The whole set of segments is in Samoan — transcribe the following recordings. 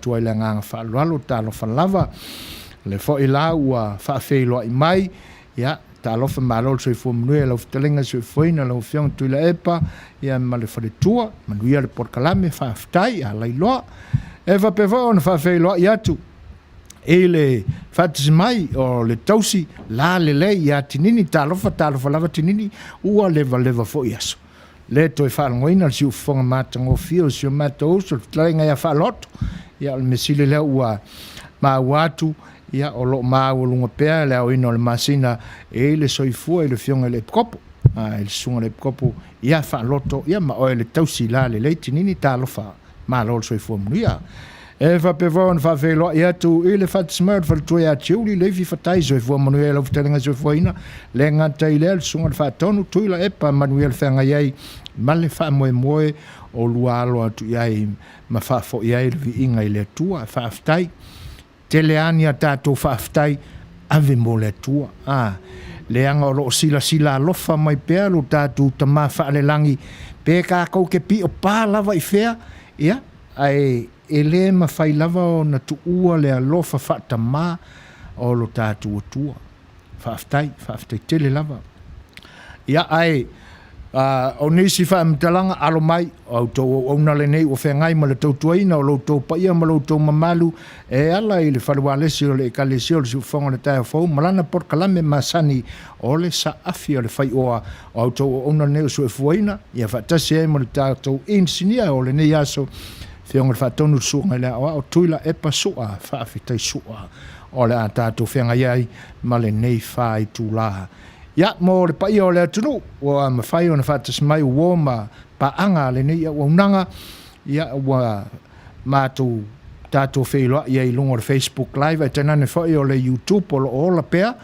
atu ai le agaga faaaloalo, talofa lava. O lea foi la ua faafeiloai mai, ia, talofa malo le soifua manuia i lau fetalaiga soifuaina lau Afioga Tuilaepa, ia ma le faletua, manuia le polokalame, faafetai, a lailoa. E faapea foi ona faafeiloai atu i le faatasi mai o le tausi la lelei ia Tinini, talofa, talofa lava Tinini, ua levaleva foi aso. Le toe faalogoina le siufofoga matagofie o si o matou uso, le fetalaiga ia Faaloto. Ia o le measili lea ua maua atu, ia o lo o maualuga pea le aoina o le masina i le soifua i le afioga i le Epikopo. I le susuga i le Epikopo ia Faaloto, ia ma oe le tausi la lelei Tinini, talofa. Malo le soifua manuia. E faapea foi ona faafeiloai atu i le faatasi mai o le faletua ia Tiuli Leifi Fatai, soifua manuia i lau fetalaiga soifuaina, le gata i lea le susuga i le Faatonu Tuila Epa, manuia le feagai ai ma le faamoemoe o lua alo atu i ai ma faafoi ai le viiga i le Atua. Faafetai. Tele lava ni a tatou faafetai ave mo le Atua. A, leaga o lo o silasila alofa mai pea lo tatou Tama faalelagi, pe tatou te pio pa lava i fea, ia, ae e le mafai lava ona tuua le alofa faatamā o lo tatou Atua. Faafetai, faafetai tele lava. Ia, ae o nisi faamatalaga, alo mai, o a outou auauna lenei ua feagai ma le tautuaina o lo outou paia ma lo outou mamalu e ala i le fale ualesi o le Ekalesia o le Siufofoga o le Taeao Fou ma lana polokalame masani o le saafi o le faioa. O a outou auauna lenei ua soifuaina, ia faatasi ai ma le tatou inisinia o lenei aso, Afioga i le Faatonu le Susuga i le Aoao Tuila Epa Sua, faafetai Sua. O le a tatou feagai ai ma lenei faaitula. Ia, mo le paia o le atunuu, ua mafai ona faatasi mai uo ma paaga a lenei auaunaga, ia, ua matou tatou feiloai ai i luga o le Facebook Live, ae tainane foi o le YouTube o lo o ola pea,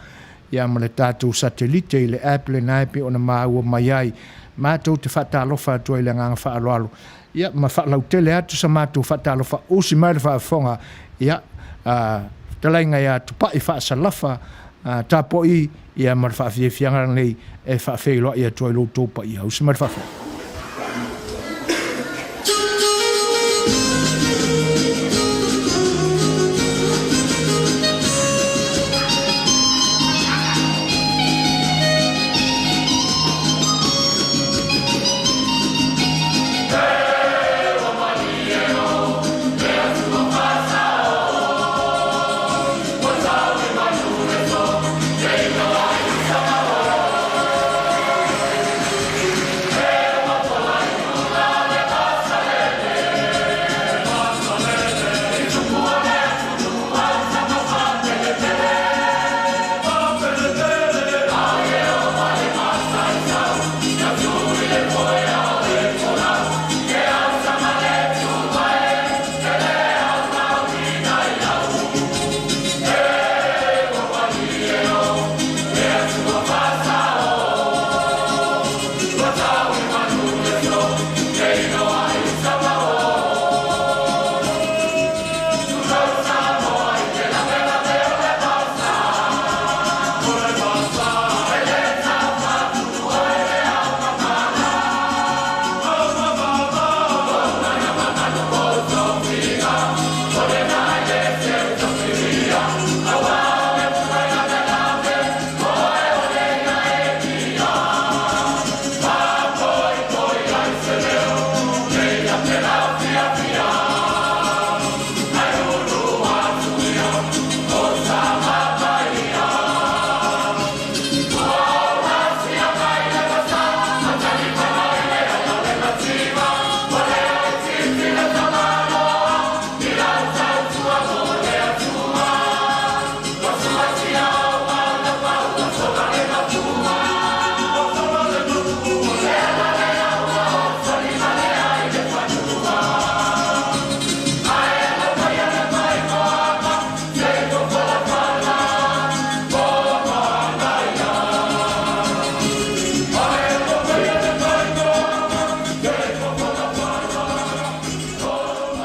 ia ma le tatou satelite i le app lena e pei ona maua mai ai. Matou te faatalofa atu ai i le agaga faaaloalo, ia, ma faalautele atu sa matou faatalofa usi mai le faafofoga, ia, fetalaiga ia Tupai Faasalafa, tapuai ia ma le faafiafiaga lenei e faafeiloai atu ai lo outou paia. Usi mai le faafofoga.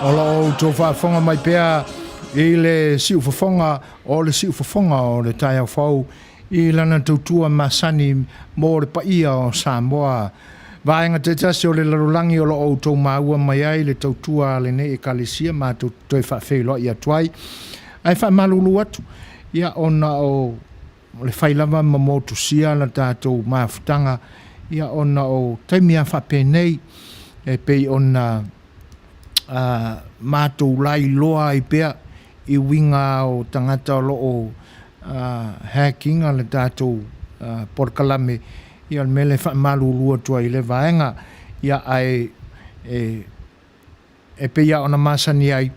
O lo o outou faafofoga mai pea i le siufofoga o le siufofoga o le taeao fou i lana tautua masani mo le paia o Samoa. Vaega taitasi o le lalolagi o lo o outou maua mai ai le tautua a lenei Ekalesia matou te toe faafeiloai atu ai. Ae faamalulu atu, ia ona o le fai lava ma motusia la tatou mafutaga, ia ona o taimi lava faapenei e pei ona matou lailoa ai pea i uiga o tagata o lo o hack ina le tatou polokalame, ia o le mea lea e faamalulu atu ai i lea vaega. Ia ae e pei lava ona masani ai,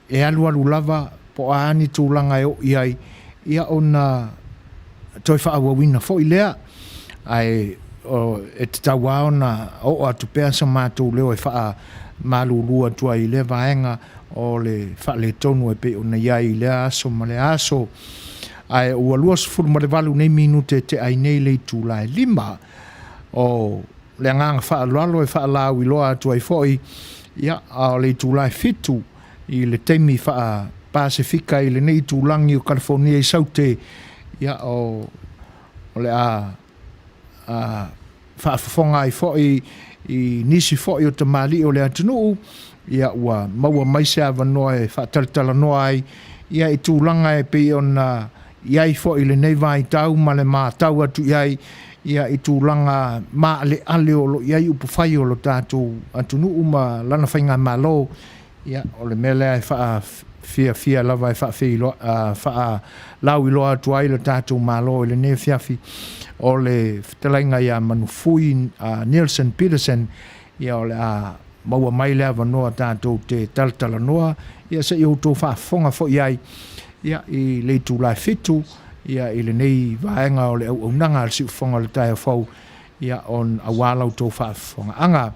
e alualu lava po o a ni tulaga e oo i ai, ia ona toe faaauauina foi lea. Ae e tatau lava ona oo atu pea so matou leo e faamalulu atu ai i lea vaega o le faaletonu e pei ona i ai i lea aso ma lea aso. Ae ua 28 nei minute e tea ai nei le itula e 5. O le agaga faaaloalo e faalauiloa atu ai foi, ia, a o le itula e 7 i le taimi faa-Pasefika i lenei itulagi o Kalifonia i Saute, ia, o le a faafofoga ai foi i nisi foi o tamalii o le atunuu, ia ua maua mai se avanoa e faatalatalanoa ai ia i tulaga e pei ona i ai foi i lenei vaitau ma le matau atu i ai ia i tulaga maaleale o lo o i ai upufai o lo tatou atunuu ma lana faigamalo. Ia, o le mea lea e faafiafia lava e faalauiloa atu ai le tatou Malo i lenei afiafi, o le fetalaiga ia Manufui Nielsen Peterson, ia o le a maua mai le avanoa tatou te talatalanoa, ia se i outou faafofoga foi i ai ia i le itula e 7 ia i lenei vaega o le auaunaga a le Siufofoga o le Taeao Fou, ia on aua la outou faafofogaaga.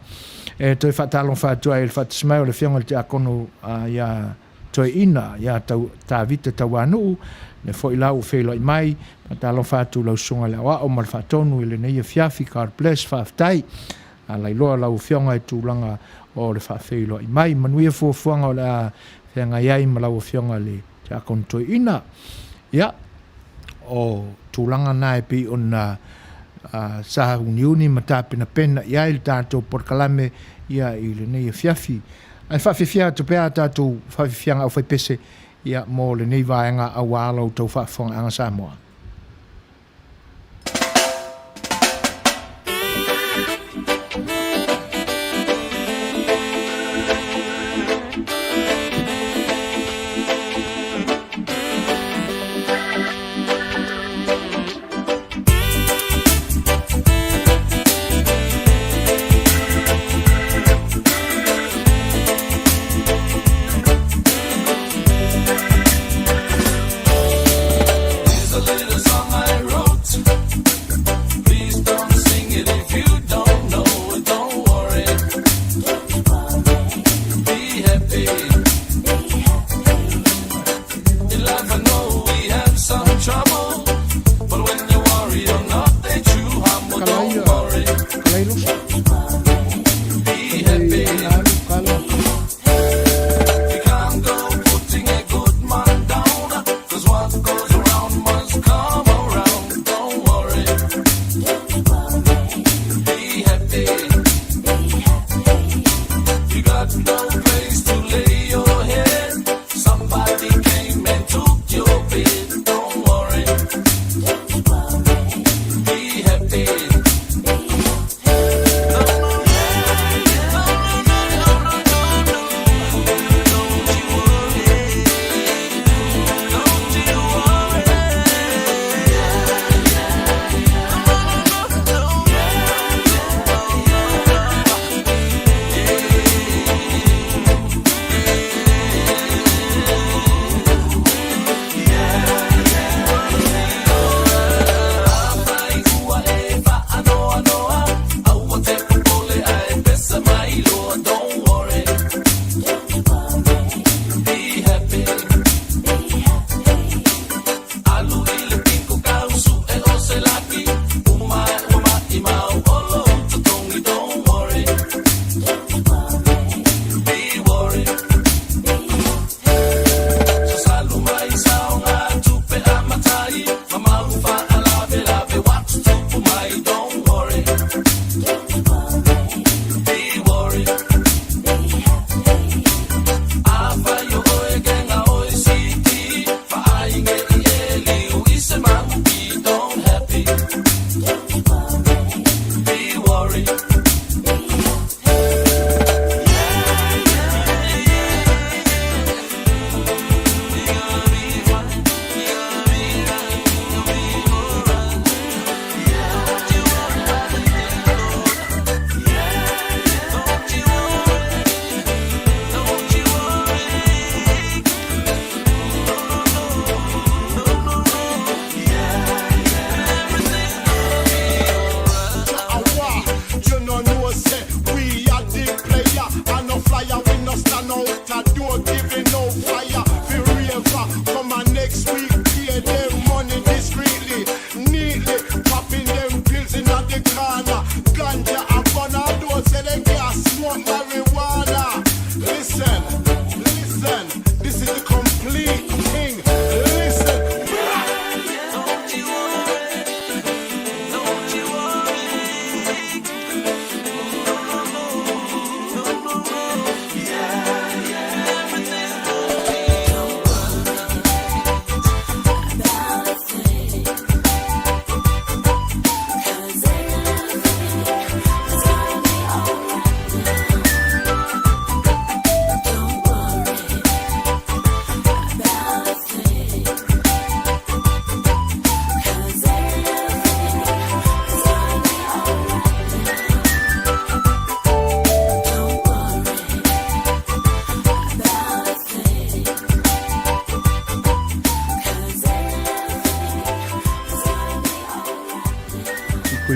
E toe faatalofa atu ai i le faatasi mai o le Afioga i le Tiakono ia Toeaina ia Tavita Tauanuu, le foi la ua feiloai mai. Faatalofa atu i lau Susuga i le Aoao ma le Faatonu i lenei afiafi. God bless, faafetai. Alailoa lau Afioga i tulaga o le faafeiloai mai. Manuia fuafuaga o le a feagai ai ma lau Afioga i le Tiakono Toeaina. Ia, o tulaga na e pei ona sauniuni ma tapenapena i ai le tatou polokalame ia i lenei afiafi. Ae faafiafia atu pea a tatou faafiafiaga aufaipese ia mo lenei vaega aua la outou faafofogaaga Samoa.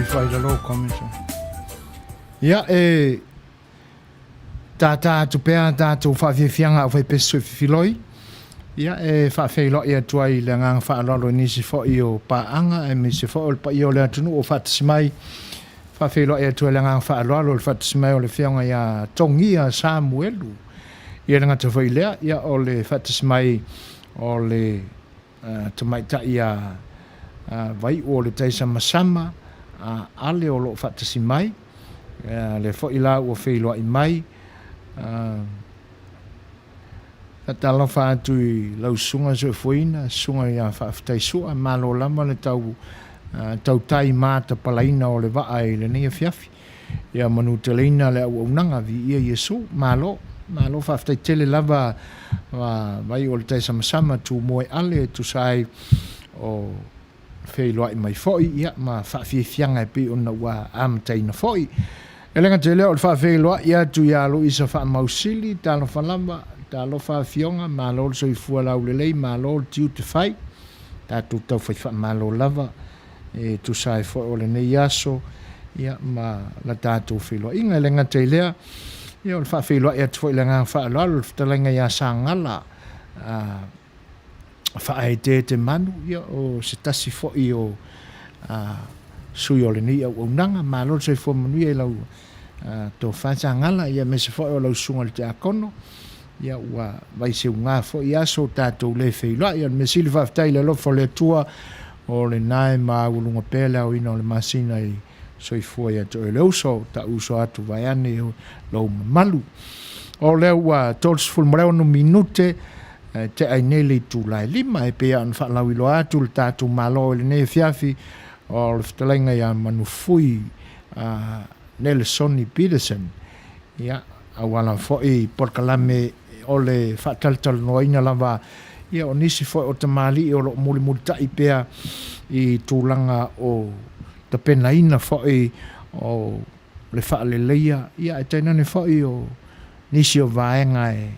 ifo ai lalo comments. Ia e tātā atu pea tātou whaafiafianga au whaipese sui fifiloi. Ia e whaafeiloai atu ai le agaga faaaloalo i nisi foi o paaga aemaise foi o le paia o le atunuu o faatasi mai. Faafeiloai atu ai le agaga faaaloalo i le faatasi mai o le Afioga ia Togia Samuelu. Ia le gata foi i lea, ia o le faatasi mai o le tamaitai ia Vaiu o le Taisamasama a Ale o lo o faatasi mai. Lea foi la ua feiloai mai. Faatalofa atu i lau susuga Soifuaina, susuga ia Faafetai Sua, malo lava le tau tautai matapalaina o le vaa i lenei afiafi. Ia manuteleina le auaunaga, viia Iesu, malo, malo faafetai tele lava vai o le taisamasama Tumua e Ale e tusa ai o feiloai mai foi ia ma faafiafiaga e pei ona ua amataina foi. E le gata i lea o le faafeiloai atu ia Luisa Faamausili, talofa lava, talofa Afioga, malo le soifua laulelei, malo le tiute fai, tatou taufai faamalo lava e tusa ai foi o lenei aso ia ma la tatou feiloaiga. E le gata i lea, ia o le faafeiloai atu foi i le agaga faaaloalo i le fetalaiga ia Sagala, faaeteete manu, ia o se tasi foi o sui o lenei auaunaga. Malo le soifua manuia i lau tofa Sagala, ia aemaise foi o lau susuga i le Tiakono, ia ua vaiseuga foi aso o tatou le feiloai. O le mea sili faafetai i le alofa o le Atua, o lena e maualuga pea le aoina o le masina i soifua ia te oe le uso, ta'u uso atu vaeane lou mamalu. O lea ua 36 minute e tea ai nei le itula e 5, e pei ona faalauiloa atu le tatou Malo i lenei afiafi o le fetalaiga ia Manufui Nelesoni Peterson, ia, auala foi polokalame o le faatalatalanoaina lava ia o nisi foi o tamalii o lo o mulimulitai pea i tulaga o tapenaina foi o le faaleleia, ia ae tainane foi o nisi o vaega e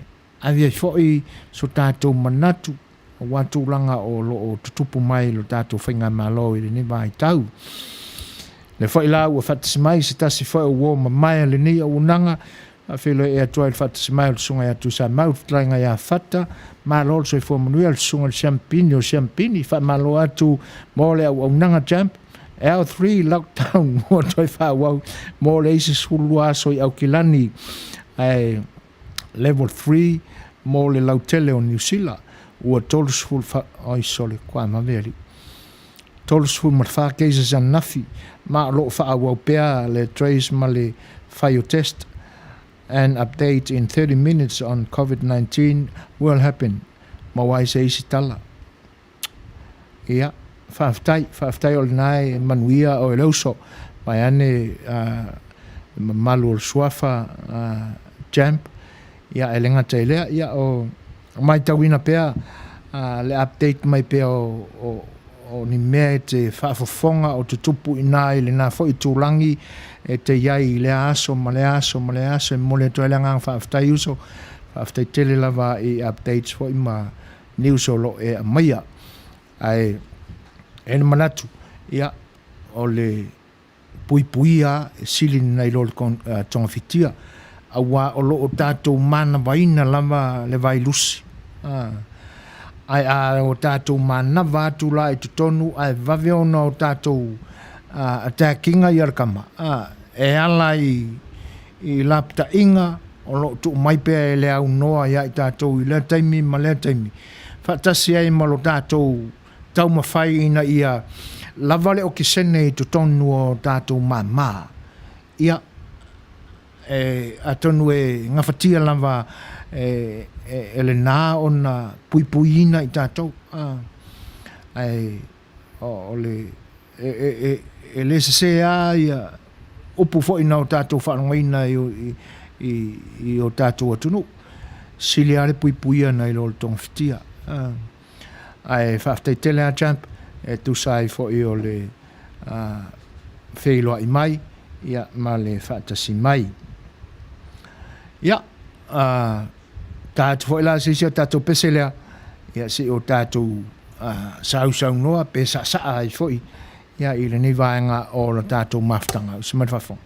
ave ai foi so tatou manatu aua tulaga o lo o tutupu mai i lo tatou faigamalo i lenei vaitau. Lea foi la ua faatasi mai se tasi foi o uo mamae a lenei auaunaga, faafeiloai atu ai le faatasi mai o le Susuga ia Tuisamau, le fetalaiga ia Fata, malo le soifua manuia le Susuga i le Siampini o Siampini, faamalo atu mo le auaunaga Champ, L3 lockdown ua toe faaauau mo le isi 12 aso i Aukilani, ae Level 3 mo le lautele o Niu Sila, ua 34, oi sole, kua mave alii, 34 cases ananafi, ma o lo o faaauau pea le trace ma le fai o test. An update in 30 minutes on Covid-19 will happen. Maua ai se isi tala. Ia, faafetai, faafetai o lena e manuia oe le uso. Vaeane le mamalu o le suafa Champ. Ia, e le gata i lea, ia, o matauina pea le update mai pea o, o, o ni mea e te faafofoga o tutupu i ina i lena foi itulagi e te i ai i lea aso ma lea aso ma lea aso. E momoli atu ai le agaga faafetai uso. Faafetai tele lava i updates foi ma news o lo o e aumaia. Ae e le manatu, ia, o le puipuia e sili nai lo le togafitia, auā o lo o tatou manavaina lava le vailusi. Ae a o tatou manava atu la i totonu ae vave ona o tatou attackinga ia le kama, e ala i i lapataiga o lo o tuu mai pea e le aunoa ia i tatou i lea taimi ma lea taimi, faatasi ai ma lo tatou taumafai ina ia lava le okesene i totonu o tatou māmā. Ia, e, atonu e gafatia lava e, e, e lena ona puipuiina i tatou. Ae o le e, e, e, e le sesē lava ia upu foi na o tatou faalogoina i, i, i, i o tatou atunuu. Sili lava le puipuia nai lo le togafitia. Ae faafetai tele lava Champ e tusa ai foi o le feiloai mai ia, ma le faatasi mai. Ia, ta atu foi la se isi o tatou pese lea, ia se i o tatou sausaunoa pe saasaa ai foi. ia, i lenei vaega o le tatou mafutaga. Usi mai le faafofoga.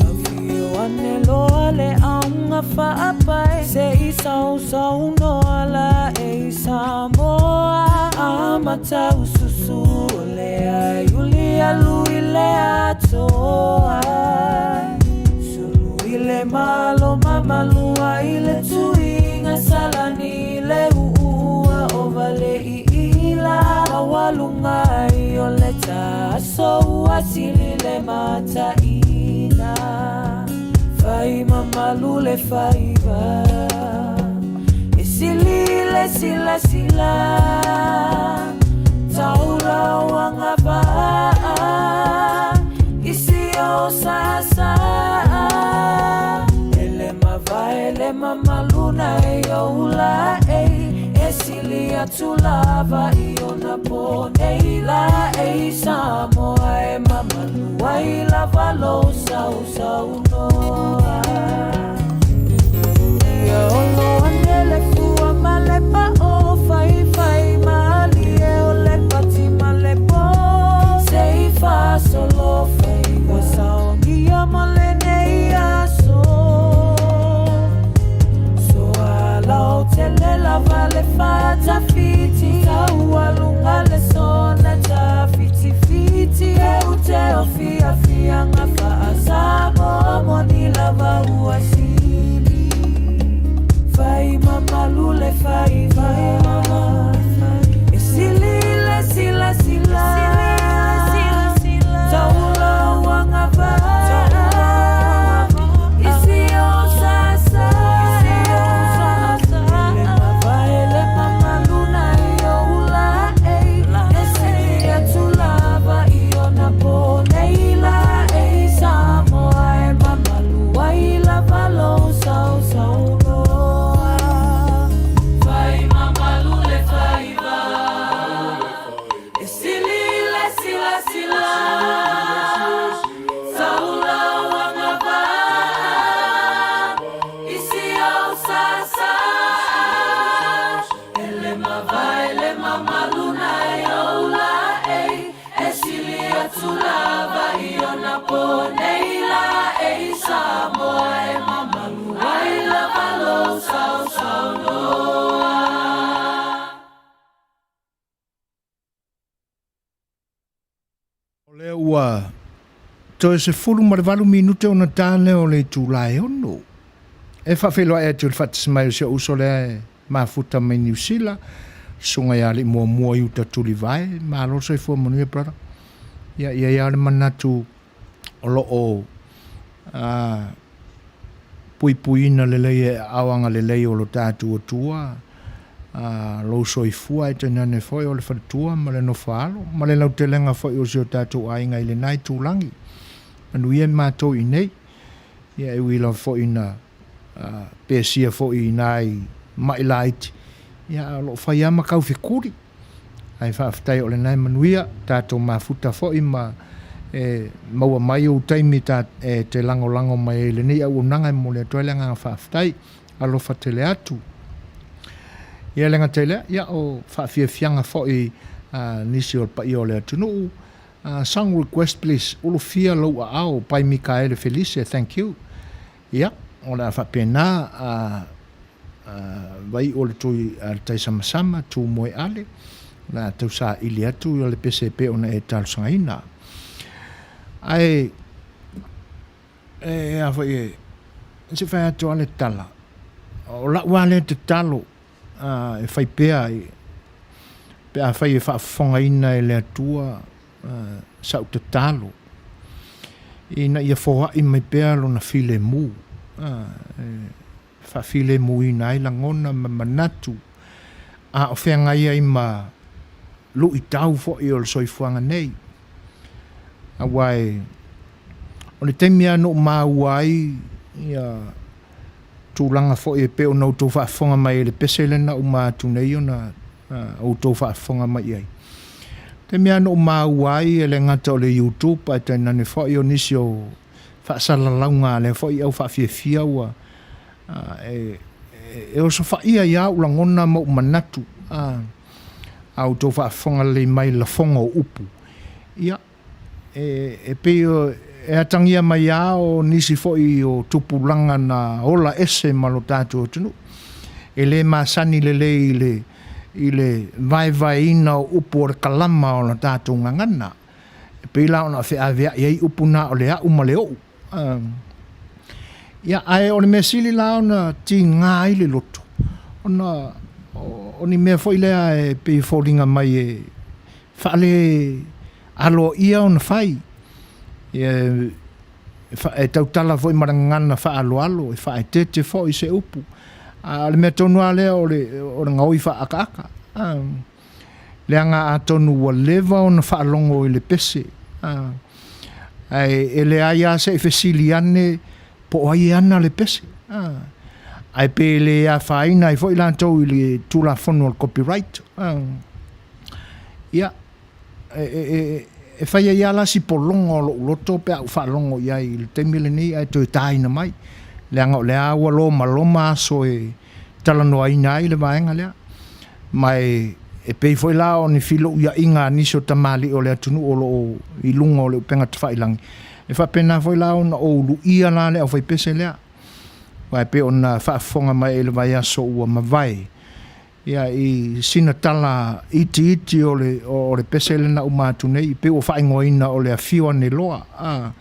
Afio ane loa le auga faapae Se i sausaunoa la e i Samoa Amata ususu o lea iuli alu i le atoa Sulu i le malo mamalua i le tuiga Salani i le uua o vale i ila Maualuga ai o le taaso ua sili le mataina Fai mamalu le faiva E sili le silasila Taula o agavaa I si o saasaa Ele mavae le mamalu na e oula ei E sili atu lava i ona po nei la ei Samoa e mamalu ai lava lou sausaunoa Ia olo ane le fua ma le pao Faifai malie o le pati ma le po Se i faasolo faiva saogia mo lenei aso Soalautele lava le fatafiti Taualuga le sona tafitifiti E ute o fiafiaga faa-Samoa Moni lava ua sili Fai mamalu le faiva E sili le silasila Taula o agavaa I si o sasa Ele mavae le mamalu na i oula ei E sili atu lava i ona po nei la ei Samoa e mamalu ai lava lou sausaunoa Fai mamalu le faiva E sili le silasila Taula o agavaa I si ou sasa Ele mavae le mamalu na e oula ei E sili atu lava i ona po nei la ei Samoa e mamalu ai lava lou sausaunoa. O lea ua toe 18 minute ona ta lea o le itula e 6. E faafeiloai atu i le faatasi mai o si ou uso lea e mafuta mai Niu Sila, susuga ia Alii Muamua i uta Tulivae, malo le soifua manuia brother. Ia, i ai lava le manatu o lo o puipuiina lelei e aao agalelei o lo tatou Atua lou soifua ae tainane foi o le faletua ma le nofoaalo ma le lautelega foi o si o tatou aiga i lena itulagi. Manuia i matou i inei. Ia e ui lava foi ina pesia foi i nai ma'i laiti, ia ae o lo o fai lava ma taufekuli. Ae faafetai o lena e manuia, tatou mafuta foi ma e maua mai ou taimi ta, e te lagolago mai ai i lenei auaunaga e momoli atu ai le agaga faafetai. Alofa tele atu. Ia le gata i lea, ia o faafiafiaga foi a nisi o le paia o le atunuu. Song request please, Ulufia lou aao by Mikaele Felise, thank you. Ia, o le a faapena a vai o le tui a le taisamasama, tu moe ale, o le a tau saili atu le pese e pei ona e talosagaina. Ae, e a foi e, se fai atu a le tala, o lau lava lea tatalo e fai pea, pe afai e faafofogaina e le Atua sau tatalo, ina ia foai mai pea lona filemu, e faafilemuina ai lagona ma manatu, a o feagai ai ma luitau foi o le soifuaga nei. Aua e, o le taimi lava na ou maua ai ia tulaga foi e pei ona outou faafofoga mai ai i le pese lea na uma atu nei ona outou faafofoga mai i ai. Taimi lava na ou maua ai e le gata o le YouTube ae tainane foi o nisi o faasalalauga a lea foi au faafiafia ua e osofaia ai lava ou lagona ma ou manatu a outou faafofoga lelei mai i lafoga o upu. Ia, e pei e atagia mai lava o nisi foi o tupulaga na ola ese ma lo tatou atunuu, e le masani lelei i le i le vaevaeina o upu o le kalama o la tatou gagana. E pei la ona feaveai ai upu na o le au ma le ou. Ia, ae o le mea sili la ona tiga ai le loto, ona o ni mea foi lea e pei e foliga mai e faalealoaia ona fai. E tautala foi ma le gagana faaaloalo, e faaeteete foi se upu, a o le mea tonu lava lea o le gaoi faaakaaka, leaga atonu ua leva ona faalogo i le pese, ae leai lava se i fesili ane po o ai e ana le pese, ae pe le afaina ai foi latou i le Tulafono o le Copyright. Ia, e fai ai lava la si pologa o lou loto pe a ou faalogo i ai i le taimi lenei ae toe taina mai, leaga o lea lava ua lomaloma aso e talanoaina ai le vaega lea. Ma e pei foi la o ni filouiaiga a nisi o tamalii o le atunuu o lo o i luga o le upega tafailagi, e faapena foi la ona ou luia la le aufaipese lea, aua e pei ona faafofoga mai i le vaiaso ua mavae, Ia, i sina tala itiiti o le, o le pese lea na uma atu nei, pei ua faaigoaina o le Afio Aneloa. A,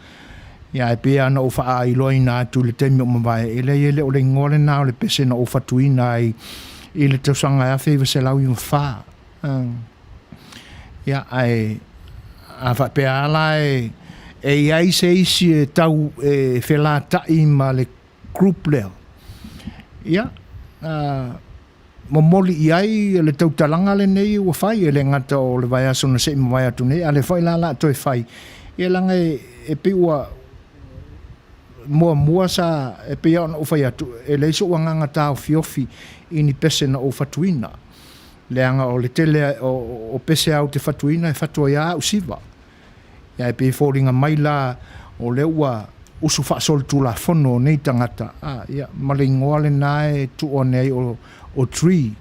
ia, ae pei lava ona ou faailoaina atu i le taimi ua mavae, e leai e le o le igoa lena o le pese na ou fatuina ai i le tausaga 1994. A, ia, ae a faapea lava la e, e i ai se isi e tau e felata'i ma le group lea, ia, momoli i ai le tautalaga lenei ua fai, e le gata o le vaiaso na se i mavae atu nei, a o lea foi la o le a toe fai, ia leaga e pei ua muamua sa, e pei lava ona ou fai atu, e leai sou agaga taofiofi i ni pese na ou fatuina, leaga o le tele o pese lava ou te fatuina e fatu ai lava au siva. Ae pei e foliga mai la o lea ua usu faasolitulafono nei tagata, a, ia, ma le igoa lena e tuu ane ai o, o Tree.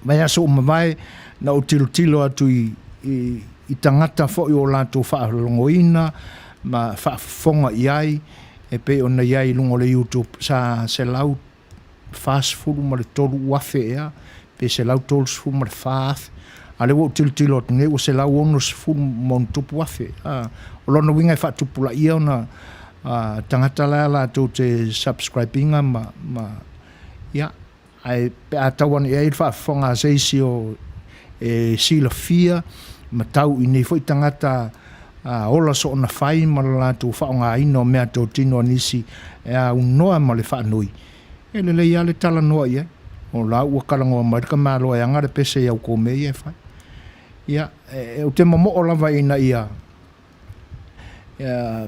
Vaiaso ua mavae na ou tilotilo atu i, i, i tagata foi o latou faalogoina ma faafofoga i ai, e pei ona i ai i luga o le YouTube, sa 143,000 ea, pe 134,000, a o lea ua ou tilotilo atu nei ua 160 ma ona tupu afe. O lona uiga e faatupulaia ona tagata la latou te subscribe ina ma, ma ia, ae pe a tau ane i ai le faafofoga a se isi o e silafia ma tau i nei foi tagata ola soona fai ma le latou faaaogaina o meatotino a nisi e aunoa ma le faanoi, e lelei lava le talanoa i ai. O la ua talanoa mai le tamaloa e ana le pese i au tou mea ia e fai. Ia, ou te momoo lava ina ia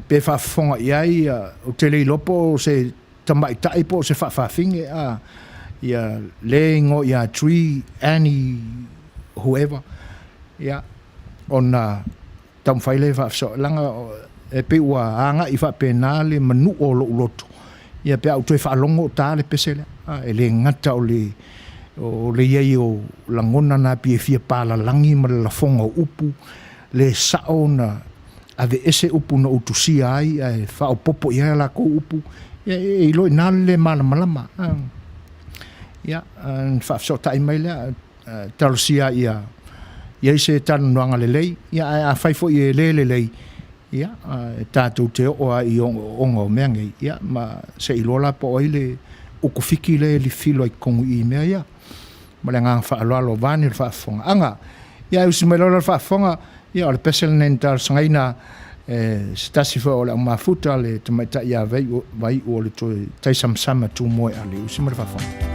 pe faafofoga i ai, ou te le iloa po o se tamaitai po o se faafafine, a, ia le igoa ia Tree, Annie, whoever, ia, ona taumafai lea e faafesoo, leaga e pei ua agai faapena le manua o lou loto, ia pe a ou toe faalogo o ta le pese lea. E le gata o le o le i ai o lagona na pei e fia palalagi ma le lafoga o upu, le sao ona aveese upu na ou tusia ai ae faaopoopo i ai a latou upu, ia e iloa i ina le le malamalama. Ia, ona faafesootai mai lea, talosia ia i ai se talanoaga lelei, ia ae afai foi e le lelei, ia e tatou te oo lava i ogaoga o mea nei, ia ma se i iloa la po o ai le ukufiki lea e lifilo ai i totonu i i mea ia. Ma le agaga faaaloalo vaeane le faafofogaaga. Ia ae usi mai loa la le faafofoga, ia o le pese lenei na talosagaina e se tasi foi o le aumafuta le tamaitai ia Vaiu o le toe taisamasama tumoe ale. Usi mai le faafofoga.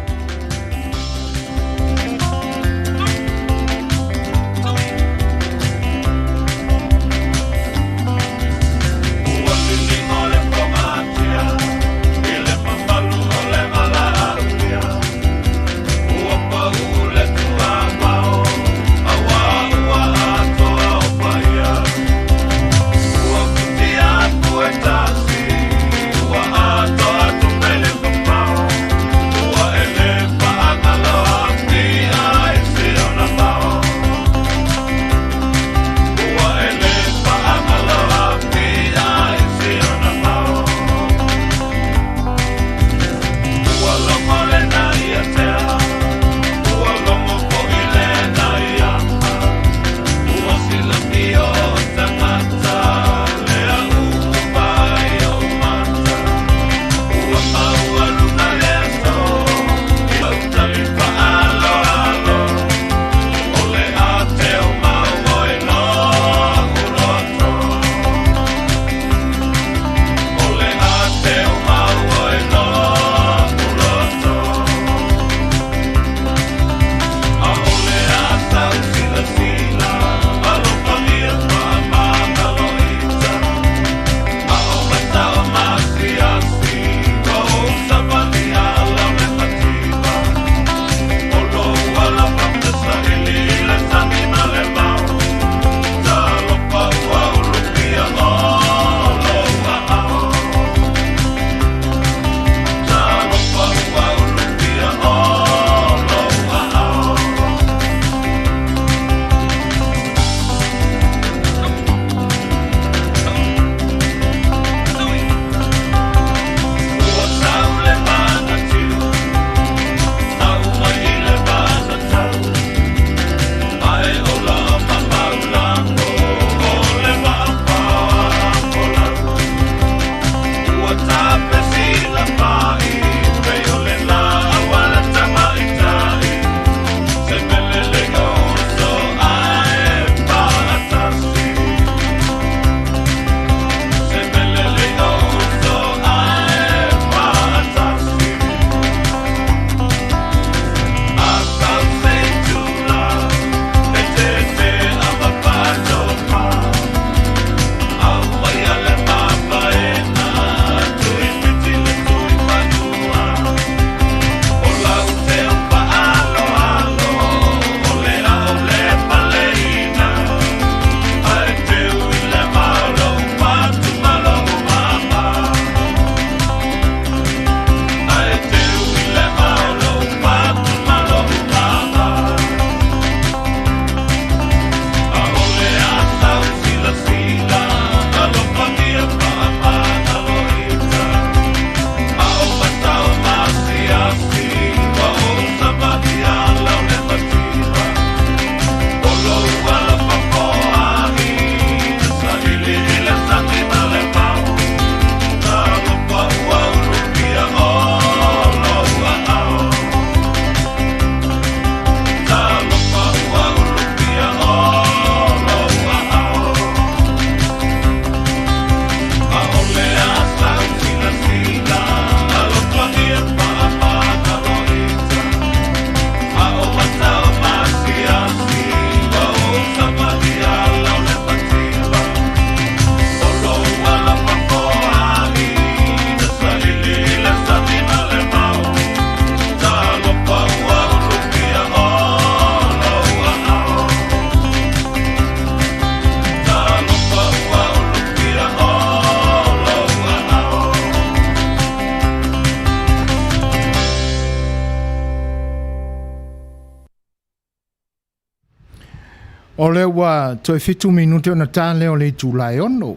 O lea ua toe 7 minute ona ta lea o le itula e 6.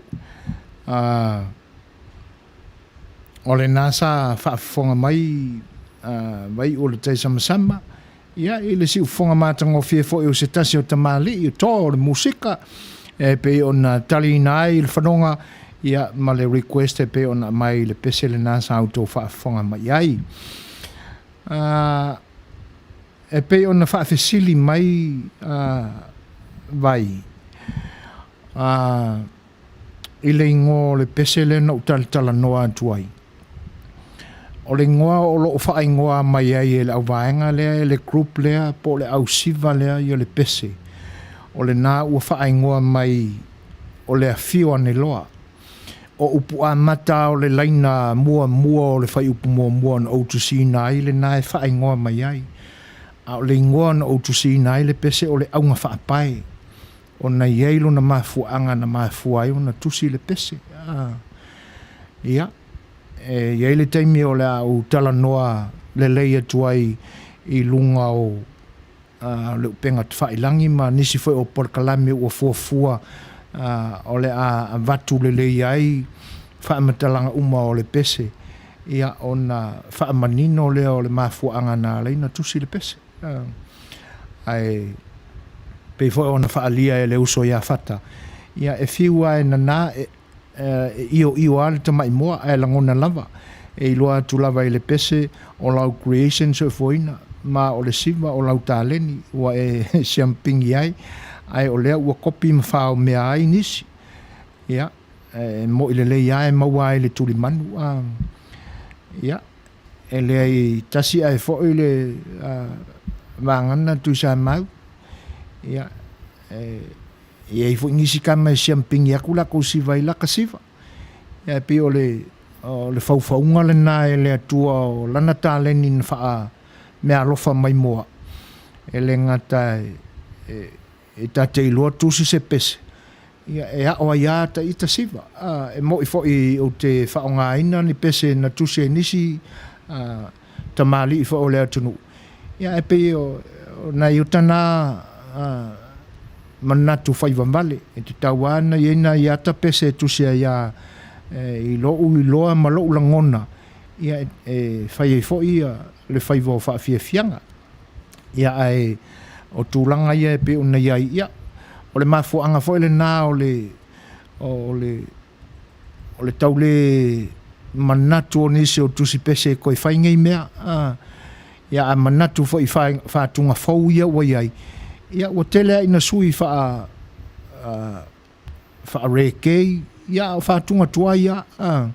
O lena sa faafofoga mai vai o le taisamasama, ia i le siufofoga matagofie foi o se tasi o tamalii o toa o le musika e pei ona taliina ai le fanoga ia ma le request e pei ona aumai i le pese lena sa outou faafofoga mai ai. E pei ona faafesili mai vai i le igoa o le pese lea na ou talatalanoa atu ai. O le igoa o lo o faaigoa mai ai e le auvaega lea, e le group lea, po o le ausiva lea ia le pese. O lena ua faaigoa mai o le afio aneloa. O upu amata o le laina muamua o le fuaiupu muamua na ou tusiina ai lena e faaigoa mai ai. A o le igoa na ou tusiina ai le pese o le auga faapae, ona e i ai lona mafuaaga na mafua ai ona tusi le pese. Ia, e i ai le taimi o le a ou talanoa lelei atu ai i luga o le upega tafailagi ma nisi foi o polokalame ua fuafua o le a avatu lelei ai faamatalaga uma o le pese, ia ona faamanino lea o le mafuaaga na ala ai ona tusi le pese. Ae pei foi ona faaalia e le uso ia Fata, ia e fiu lava e nana, e ioio lava le tamai moa, ae lagona lava, e iloa atu lava i le pese o lau creation soifuaina, ma o le siva o lau taleni ua e siampigi ai, ae o lea ua kopi ma faomea ai nisi. Ia, e moi lelei lava e maua ai le tulimanu. Ia, e leai tasi ae foi le vagana Tuisamau. Ia, e i ai foi nisi tama e siampigi atu latou siva i laka siva. Ia, e pei o le faufauga lena e le Atua o lana taleni na faameaalofa mai moa. E le gata e ta te iloa tusi se pese, ia e ao ai lava ta ita siva. E moi foi ou te faaaogaina ni pese na tusi e nisi tamalii foi o le atunuu. Ia e pei o nai uta na manatu faivavale, e tatau lava ona i ai nai ata pese e tusi ai lava i lou iloa ma lou lagona, ia e fai ai foi le faiva o faafiafiaga. Ia ae o tulaga ia e pei ona i ai, ia o le mafuaaga foi lena o le o le o le tau le manatu o nisi o tusi pese e toe fai nei mea. Ia a manatu foi i faatuga fou ia ua i ai, ia ua tele lava ina sui faa-reggae, ia a o faatuga tuai lava.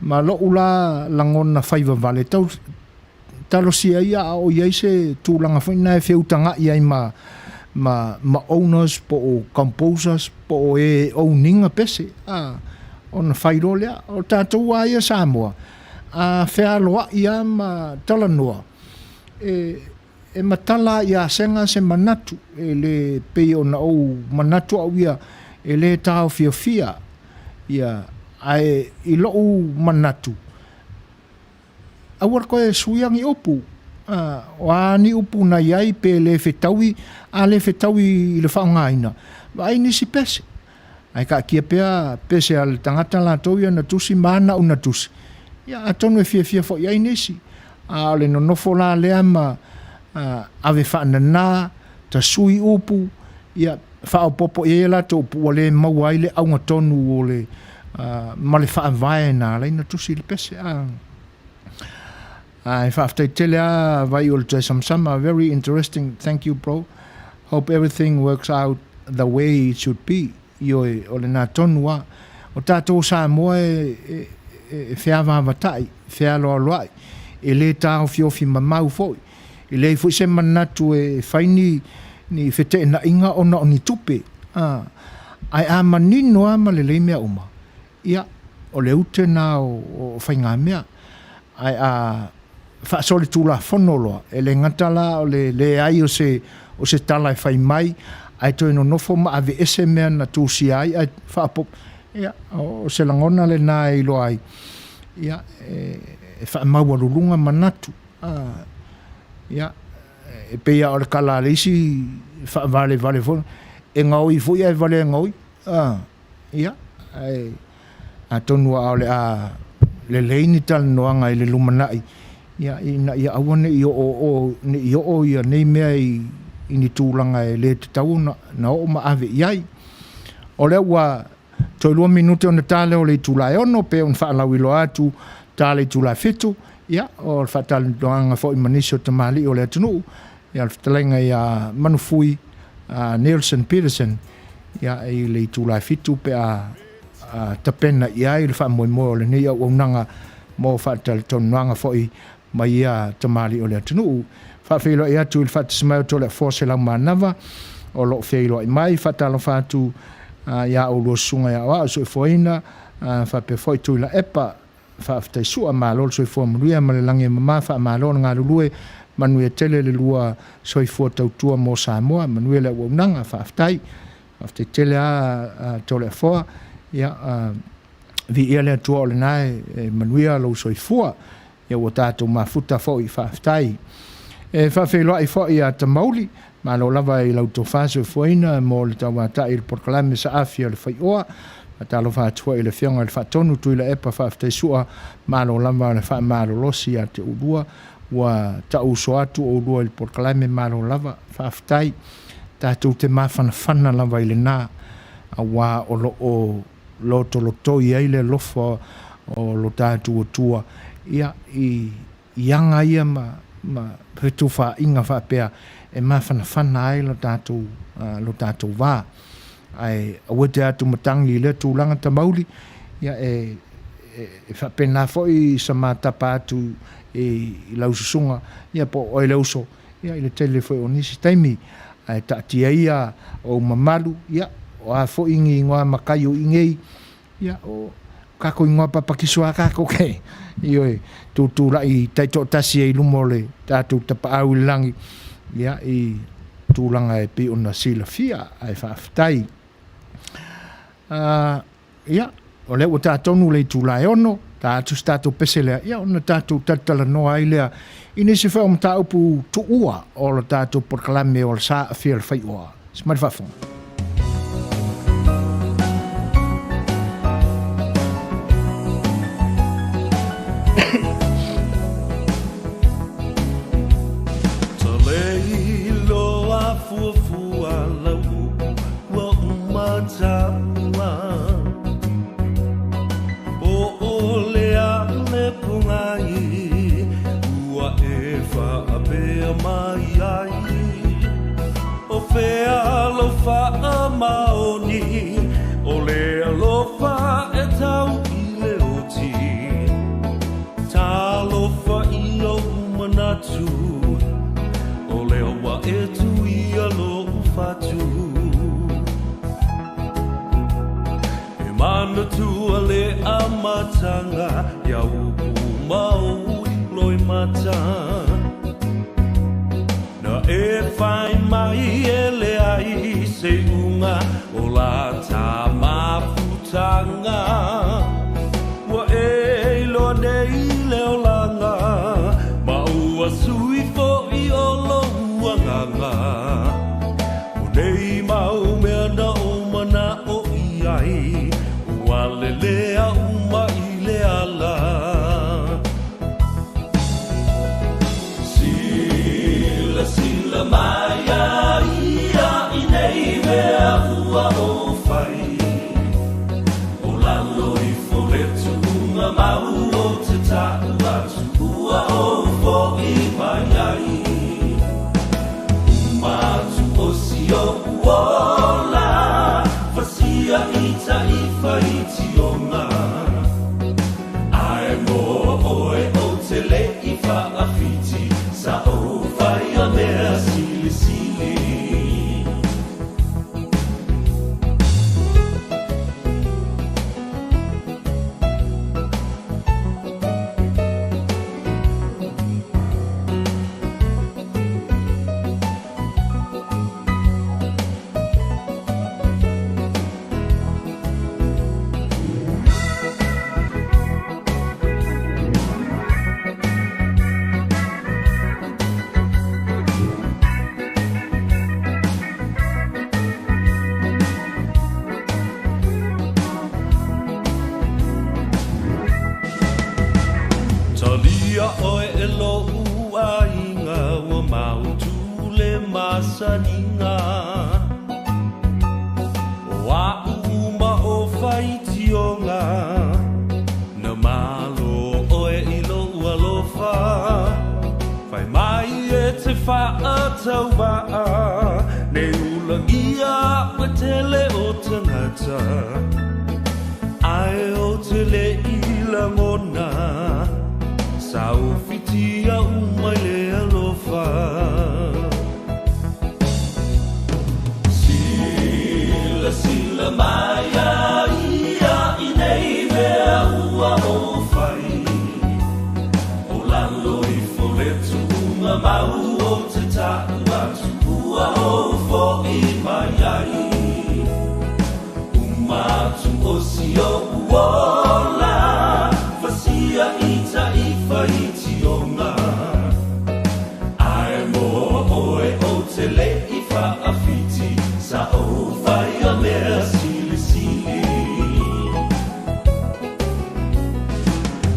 Ma lou la lagona faivavale, tau talosia ia a o i ai se tulaga foi lena e feutagai ai ma ma owners po o composers po o e own ina pese, ona fai loa lea. O tatou lava ia Samoa, a fealoai lava ma talanoa, e matala lava ia sega se manatu, e le pei ona ou manatu au ia, e le taofiofia ia, ae i lou manatu, aua le toe suia ni upu. O a ni upu na i ai pe le fetaui, a le fetaui i le faaaogaina, vaai nisi pese. Ae taatia pea pese a le tagata latou ia na tusi ma ana una tusi, ia atonu e fiafia foi i ai nisi. A o le nonofo la lea ma ave faanana, tasui upu, ia faaopoopo i ai a latou upu ua le maua ai le auga tonu o le ma le faavae na ala ai ona tusi le pese. Ae faafetai tele lava vai o le Tuaisamasama, very interesting, thank you bro, hope everything works out the way it should be. Ioe, o lena tonu lava. O tatou o Samoa e feavaavatai, fealoaloai, e le taofiofi mamau foi. E leai foi se manatu e fai ni feteenaiga ona o ni tupe, ae a manino lava ma lelei mea uma, ia, o le ute lena o faigamea. Ae a faasolitulafono loa, e le gata la o le leai o se o se tala e fai mai, ae toe nonofo ma aveese mea na tusia ai ae faaopoopo, ia, o se lagona lena e iloa ai, ia, e faamaualuluga manatu. Ia, e pei lava o le tala a le isi faavalevale foi, e gaoi foi ae valea e gaoi. A, ia, ae atonu a o le a lelei ni talanoaga i le lumanai, ia, ina ia aua ne i oo, oo, ne i oo ia nei mea i, i ni tulaga e le tatau ona na oo ma ave i ai. O lea ua toe 2 minute ona ta lea o le itula e 6, pe ona faalauiloa atu ta le itula e 7, ia, o le faatalanoaga foi ma nisi o tamalii o le atunuu, ia, le fetalaiga ia Manufui Nelson Peterson, ia, i le itula e 7 pe a tapena i ai le faamoemoe o lenei auaunaga mo faatalatalanoaga foi ma ia tamalii o le atunuu. Faafeiloai atu i le faatasi mai o Toleafoa Selaumanava o lo o feiloai mai. Faatalofa atu ia oulua susuga ia Aoao Soifuaina faapea foi Tuilaepa. Faafetai sua, malo le soifua manuia ma le lagi e mama, faamalo le galulue, manuia tele le lua soifua tautua mo Samoa, manuia le auaunaga, faafetai. Faafetai tele lava Toleafoa, ia, viia le Atua o lena e manuia lou soifua. Ia ua tatou mafuta foi, faafetai. E faafeiloai foi ia Tamauli, malo lava i lau tofa soifuaina mo le tauatai i le polokalame saafi o le faioa. Faatalofa atu foi i le Afioga i le Faatonu Tuilaepa, faafetai sua, malo lava le faamalolosi ia te oulua, ua tauuso atu oulua i le polokalame, malo lava, faafetai. Tatou te mafanafana lava i lena, aua o lo o lotolotoi ai le alofa o lo tatou Atua, ia, i, i aga ia ma, ma fetufaaiga faapea e mafanafana ai lo tatou, lo tatou va. Ae aua te atu matagi i lea tulaga tamauli, ia e, e, e faapena foi sa matapa atu i, i lau susuga, ia po o oe le uso, ia i le tele foi o nisi taimi. Ae taatia ia ou mamalu, ia, o a foi ni igoa makai o i nei, ia, o kākou igoa papakiso a kākou ke, ioe, tūtūlaʻi taitoatasi ai i luma o le tatou tapaau i le lagi, ia, i tulaga e pei ona silafia, ae faafetai. Ia, o lea ua ta tonu le itula e 6, ta atu se tatou pese lea, ia ona tatou talatalanoa ai lea i nisi foi o mataupu tuua o le tatou polokalame o le Sa Aafia le Faioa. Se mai le faafofoga. masaniga O a'u uma o faitioga Na malo oe i lou alofa Fai mai e te fa'atauvaa Ne ulagia a'u e tele o tagata Ae ou te le i lagona Sa ou fitia uma i le alofa Silasila mai a ia i nei mea ua ou fai O lalo ifo le tuuga mau ou te ta'u atu ua ou fo'i mai ai Uma atu o si o'u ola Fasia i ta'i faitioga Ae mo oe ou te le i fa'afiti Sa ou faia mea silisili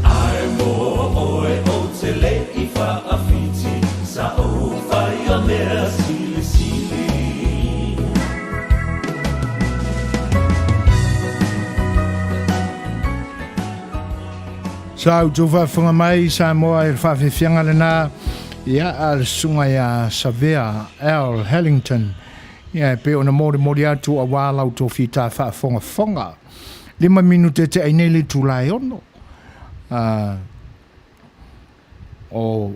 Ae mo oe ou te le i fa'afiti Sa ou faia mea silisili. Sa outou faafofoga mai Samoa i le faafiafiaga lena ia a le susuga ia Savea L. Hellington ia e pei ona molimoli atu aua la outou fita faafogafoga. 5 minute te ai nei le itula e 6. O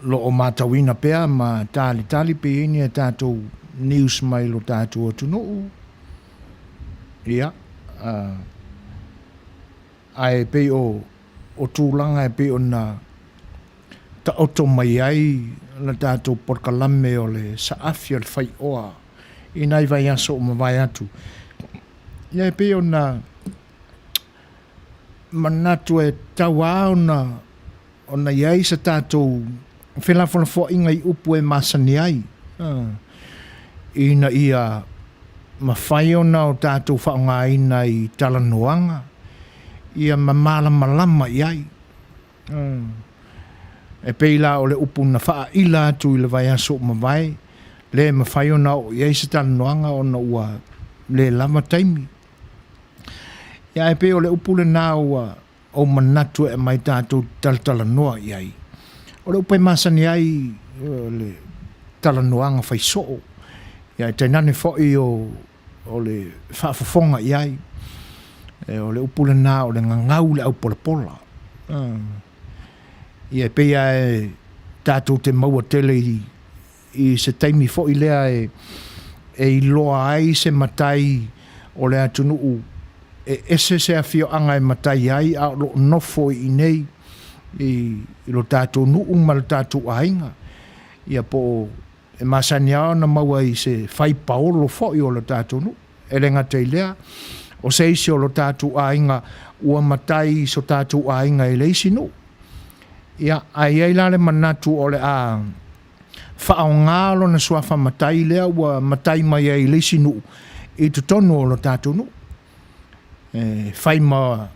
lo o matauina pea ma talitali pe i ai ni a tatou news mai lo tatou atunuu. Ia, ae pei o o tulaga e pei ona taoto mai ai la tatou polokalame o le saafi o le faioa i nai vaiaso ua mavae atu. Ia e pei ona manatu e tatau lava ona ona i ai se tatou felafolafoaiga i upu e masani ai, ina ia mafai ona o tatou faaaogaina i talanoaga ia ma malamalama i ai. E pei la o le upu na faaila atu i le vaiaso ua mavae, le mafai ona oo i ai se talanoaga ona ua le lava taimi. Ia ae pei o le upu lena ua ou manatu e aumai tatou talatalanoa i ai. O le upu e masani ai le talanoaga fai soo, ia e tainane foi o, o le faafofoga i ai. E, o le upu lena o le gagau le aupolapola. Ia e pei lava e tatou te maua tele i, i se taimi foi lea e, e iloa ai se matai o le atunuu e ese se afioaga e matai ai a o lo o nofo i inei i, i lo tatou nuu ma lo tatou aiga. Ia po o e masani lava ona maua i se fai paolo foi o lo tatou nuu. E le gata i lea, o se isi o lo tatou aiga ua matai i so tatou aiga i le isi nuu. Ia, ae i ai la le manatu o le a faaaoga lona suafa matai lea ua matai mai ai i le isi nuu i totonu o lo tatou nuu. E fai ma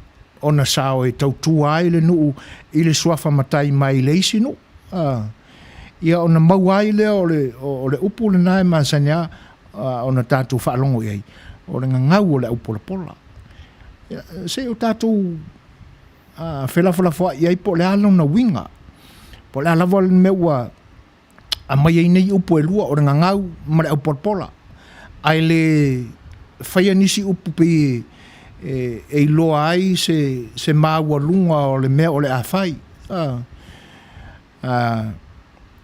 ona sao e tautua ai le nuu i le suafa matai mai i le isi nuu. Ia ona maua ai lea o le, o le upu lena e masani lava ona tatou faalogo i ai, o le gagau o le aupolapola. Ia, se i o tatou felafolafoai i ai po o le a lona uiga, po o le a lava le mea ua aumai ai nei upu e lua, o le gagau ma le aupolapola, ae le faia nisi upu pei e, e iloa ai se, se maualuga o le mea o le a fai.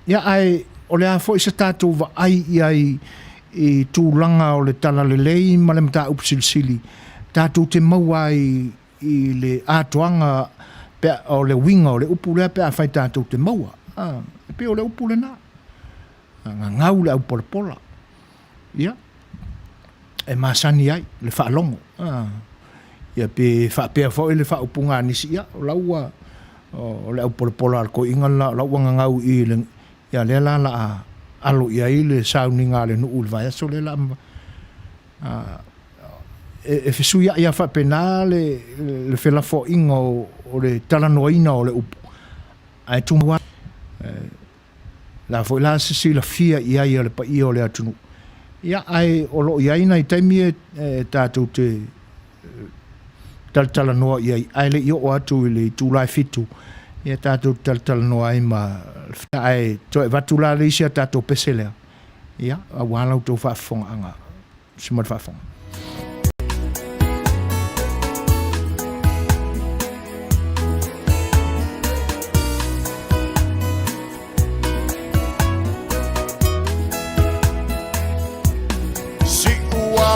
Ia, ae o le a foi se tatou vaai i ai i tulaga o le talalelei ma le mataupu silisili tatou te maua ai i le atoaga pe o le uiga o le upu lea pe afai tatou te maua. E pei o le upu lena, gagau le aupolapola. Ia, e masani ai le faalogo. Ia pe faapea foi le faaupuga a nisi, ia, o la ua, o le aupolapola a le toeaina le la, o la ua gagau i le, ia lea la la a alo i ai le sauniga a le nuu i le vaiaso lea la a, e, e fesuiai lava faapena le, le felafoaiga o, o le talanoaina o le upu, ae tumau Le a foi la se silafia i ai a le paia o le atunuu. Ia, ae o lo o i ai nai taimi e tatou te talatalanoa i ai, ae le i oo atu i le itula e 7, ia tatou te talatalanoa ai ma ae toe avatu la le isi a tatou pese lea, ia, aua la outou faafofogaaga. Si ma le faafofoga.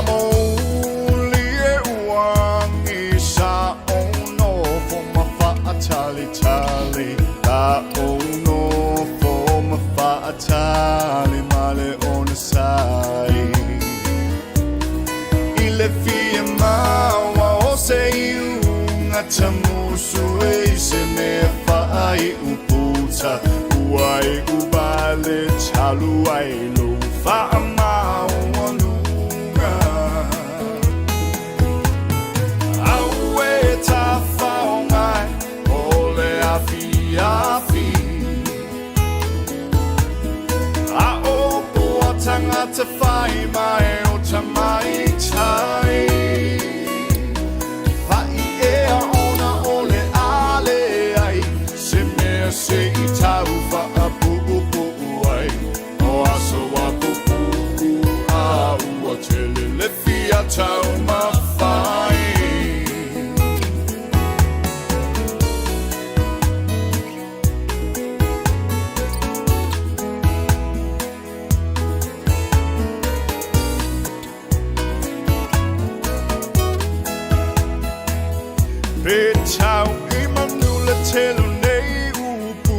Siʻuamuli e uagi sa o nofo ma faatalitali Sa o nofo ma faatali ma le onosai I le fia maua o se iuga tamusu e i se mea faaiu puta Ua iu vale talu ai lou faamaualuga Aue tafaogai o le afiafi A o pua tangata whai mai o tamaitai Whai ea ona o le ale ai Se mea se i tau whaapuupuu ai O aso a pupuu a ua tele le fia taumafai. Pe tau i manu le tele o nei upu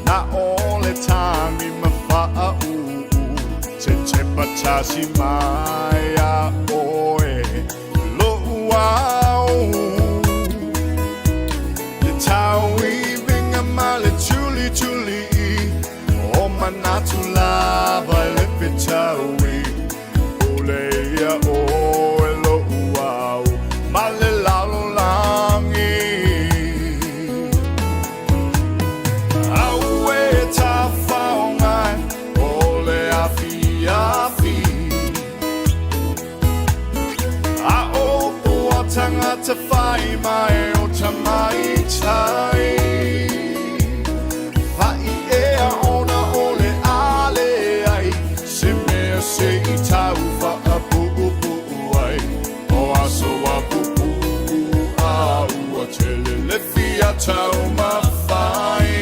Na o le tagi ma faauu Te tepa tasi mai a oe Lo'u ao Le tauiviga ma le tulituli O manatu lava i le fetaui Pule ia oe lo'u ao Ma le lalolagi Aue tafaogai o le afiafi A o pua tangata whai mai o tamaitai Whai ea ona o le ale ai Se mea se i tau whaapuupuu ai O aso a pupuu a ua tele le fia taumafai.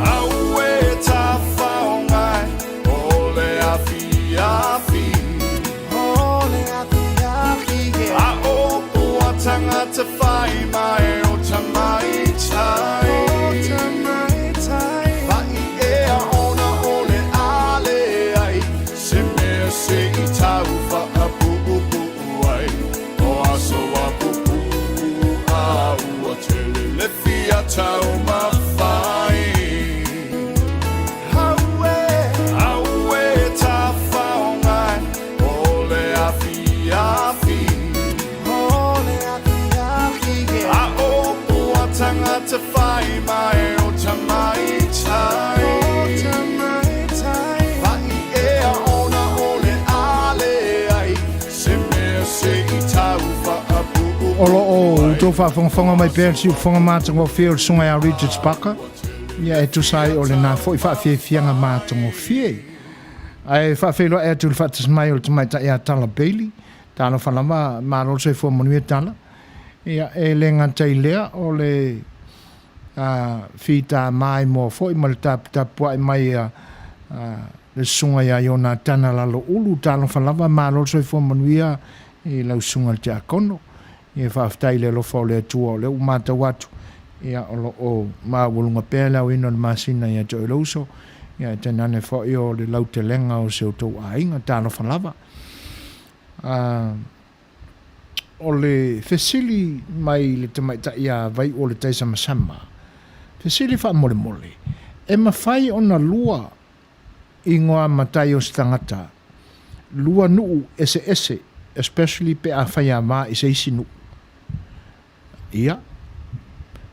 Aue tafaogai o le afiafi A o pua tangata whai mai o tamaitai Whai ea ona o le ale ai Se mea se i tau whaapuupuu ai O aso a pupuu a ua tele le fia taumafai Aue tafaogai o le afiafi A o pua tangata whai mai o tamaitai Whai ea ona o le ale ai Se mea se i tau whaapuupuu O lo o outou faafogafoga mai pea i le siufofoga matagofie o le Susuga ia Richard Parker, ia e tusa ai o lena foi faafiafiaga matagofie. Ae faafeiloai atu i le faatasi mai o le tamaitai ia Tala Bailey, talofa lava, malo le soifua manuia Tala. Ia, e le gata i lea, o le fita maimoa foi ma le taputapuai mai a le susuga ia Ionatana Laloulu, talofa lava, malo le soifua manuia i lau susuga i le Tiakono. Ia faafetai i le alofa o le Atua o lea ua matau atu. Ia, o lo o maualuga pea le aoina o le masina ia te oe lou uso, ia, e tainane foi o le lautelega o si outou aiga. Talofa lava. A, o le fesili mai le tamaitai ia Vaiuoletaisamasama, fesili faamolemole, e mafai ona lua igoa matai o se tagata, lua nuu eseese, especially pe a faiava i se isi nuu? Ia,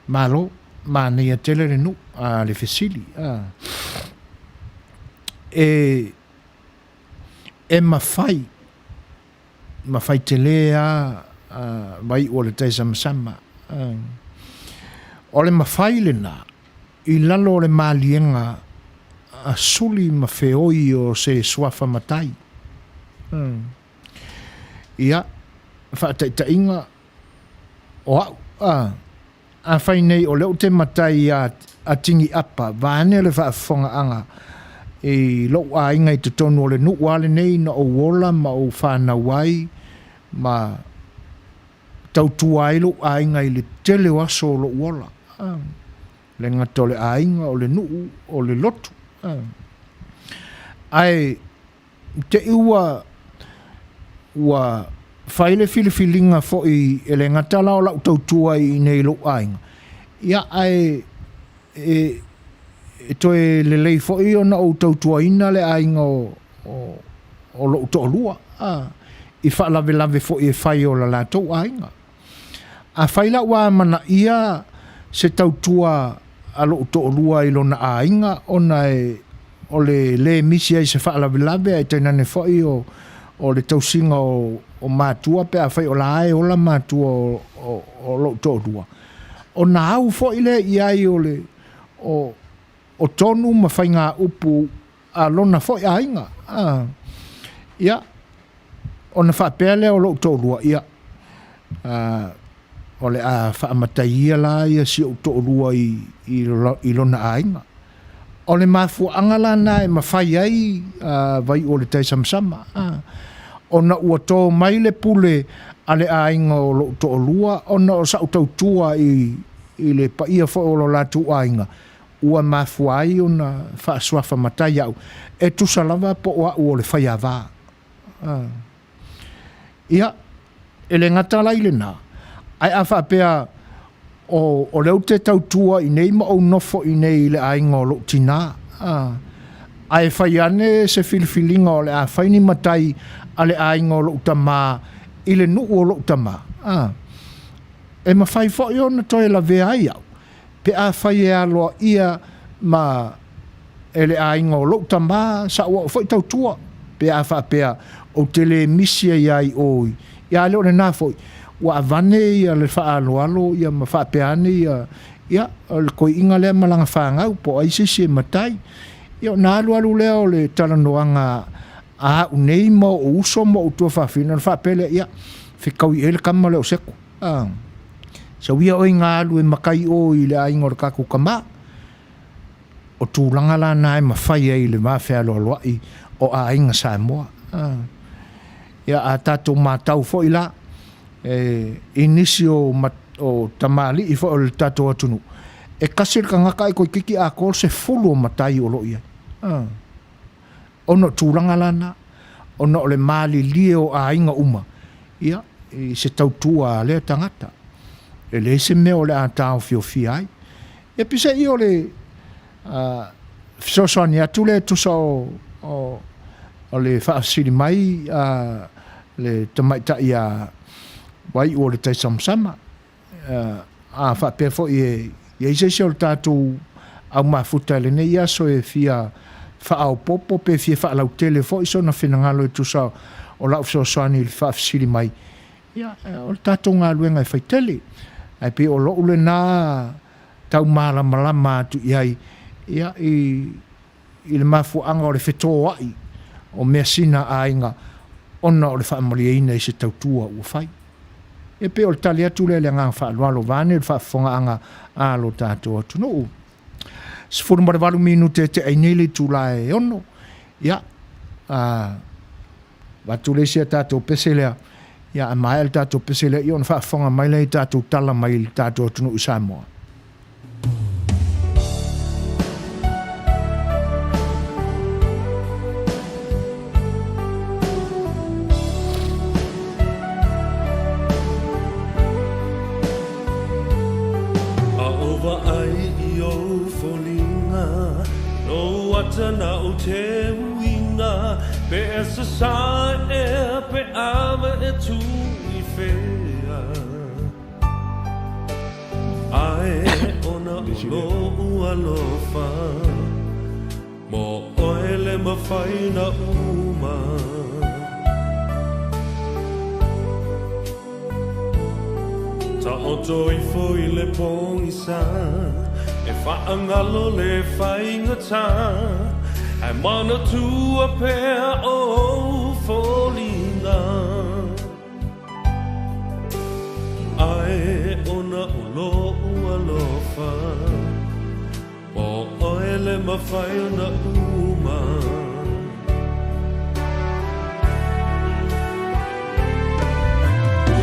malo, manaia tele le nuu, a, le fesili, a. E, e mafai, mafai tele a, a Vaiuoletaisamasama, a. O le mafai lena, i lalo o le maliega a suli ma feoi o se suafa matai. Ia, faataitaiga, o au, a, afai nei o lea ou te matai ia a Tiniapa, vaeane le faafofogaaga i lou aiga i totonu o le nuu lava lenei na ou ola ma ou fanau ai ma tautua ai lou aiga i le tele o aso o lou ola. Le gata o le aiga, o le nuu, o le lotu. Ae te i ua ua fai le filifiliga foi e le gata la o lau tautua i inei i lou aiga, ia ae e, e toe lelei foi ona ou tautuaina le aiga o, o, o lou toalua, a, i faalavelave foi e fai o la latou aiga. Afai la ua amanaia se tautua a lou toalua i lona aiga ona e o le lē misi ai i se faalavelave ae tainane foi o, o le tausiga o, o matua pe afai o la e ola matua o, o, o lou toalua, ona au foi lea i ai o le o, o tonu ma faigaupu a lona foi aiga. A, ia, ona faapea lea o lou toalua, ia, a, o le a faamatai ia la ia si ou toalua i, i, i lona aiga. O le mafuaaga la na e mafai ai a, Vaiuoletaisamasama, a, ona ua tō mai le pule a le aiga o lou toalua ona o sa'u tautua i, i le paia foi o lo latou aiga, ua mafua ai ona faasuafa matai au, e tusa lava po o au o le faiava. Ia, e le gata la i lena, ae a faapea o, o lea ou te tautua i nei ma ou nofo i nei i le aiga o lou tinā, ae fai ane se filifiliga o le a fai ni matai a le aiga o lou tamā i le nuu o lou tamā, e mafai foi ona toe lavea ai au, pe afai e aloaia ma e le aiga o lou tamā sa'u a'u foi tautua, pe a faapea ou te lē misi ai a i o i, ia a le o lenā foi, ua avane ia le faaaloalo ia ma faapea ane ia, ia, o le koiʻiga lea ma lana fanau, po o ai se isi e matai. Ia ona alualu lea o le talanoaga a a'u nei ma o'u uso ma o'u tuafafine, ona faapea lea, ia, fetaui i ai le tama lea o Seko. A, sau ia oe ina alu e makai o i le aiga o le tatou tama. O tulaga la na e mafai ai le va fealoaloai o aiga Samoa. A, ia a tatou matau foi la, e, i nisi o, o tamalii foi o le tatou atunuu, e tasi le tagata ae toeitiiti atoa le 10 o matai o lo o i ai. A, ona o tulaga la na, ona o le malilie o aiga uma, ia, i se tautua a lea tagata. E leai se mea o le a taofiofia ai. Ia peiseai o le fesoasoani atu lea e tusa o, o, o le faafesili mai a le tamaitai ia Vaiuoletaisamasama. A faapea foi e i ai se isi o le tatou au mafuta i lenei aso e fia faaopoopo pe fia faalautele foi sona finagalo e tusa o lau fesoasoani i le faafesili mai, ia, o le tatou galuega e fai tele. Ae pei o lou lena tau malamalama atu i ai, ia, i, i le mafuaaga o le fetoai o measina a aiga ona o le faamalieina i se tautua ua fai. E pei o le tali atu lea i le agaga faaaloalo vaeane le faafofogaaga a lo tatou atunuu. 18 minute e tea ai nei le itula e 6. Ia, a avatu le isi a tatou pese lea, ia a maea le tatou pese lea, ia ona faafofoga mai lea i tatou tala mai le tatou atunuu i Samoa. i ou foliga, Lou ata na ou te uiga, Pe e sasae ea pe ava e tu i fea. Ae ona o lou alofa, Mo oe le mafai na uma. Taoto ifo i le pogisa, E faagalo le faigata, Ae manatua pea ou foliga. Ae ona o lou alofa, Mo oe le mafai ona uma.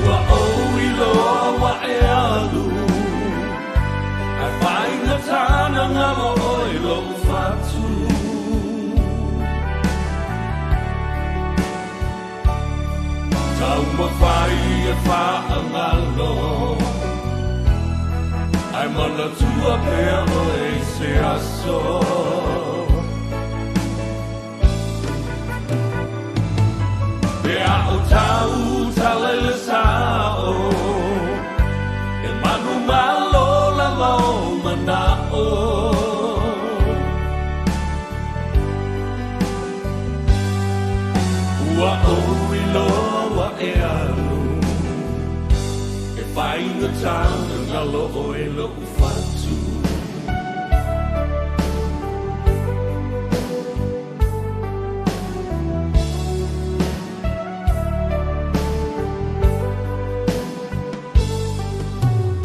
Ua ou iloa ua e alu, Ae faigata na ngalo oe i lou fatu. Taumafai e faagalo, Ae manatua pea oe i se aso. Pe a o tau tala i le sao, E manumalo lava ou manao. Ua ou iloa ua e alu, E faigata na ngalo oe lou fatu.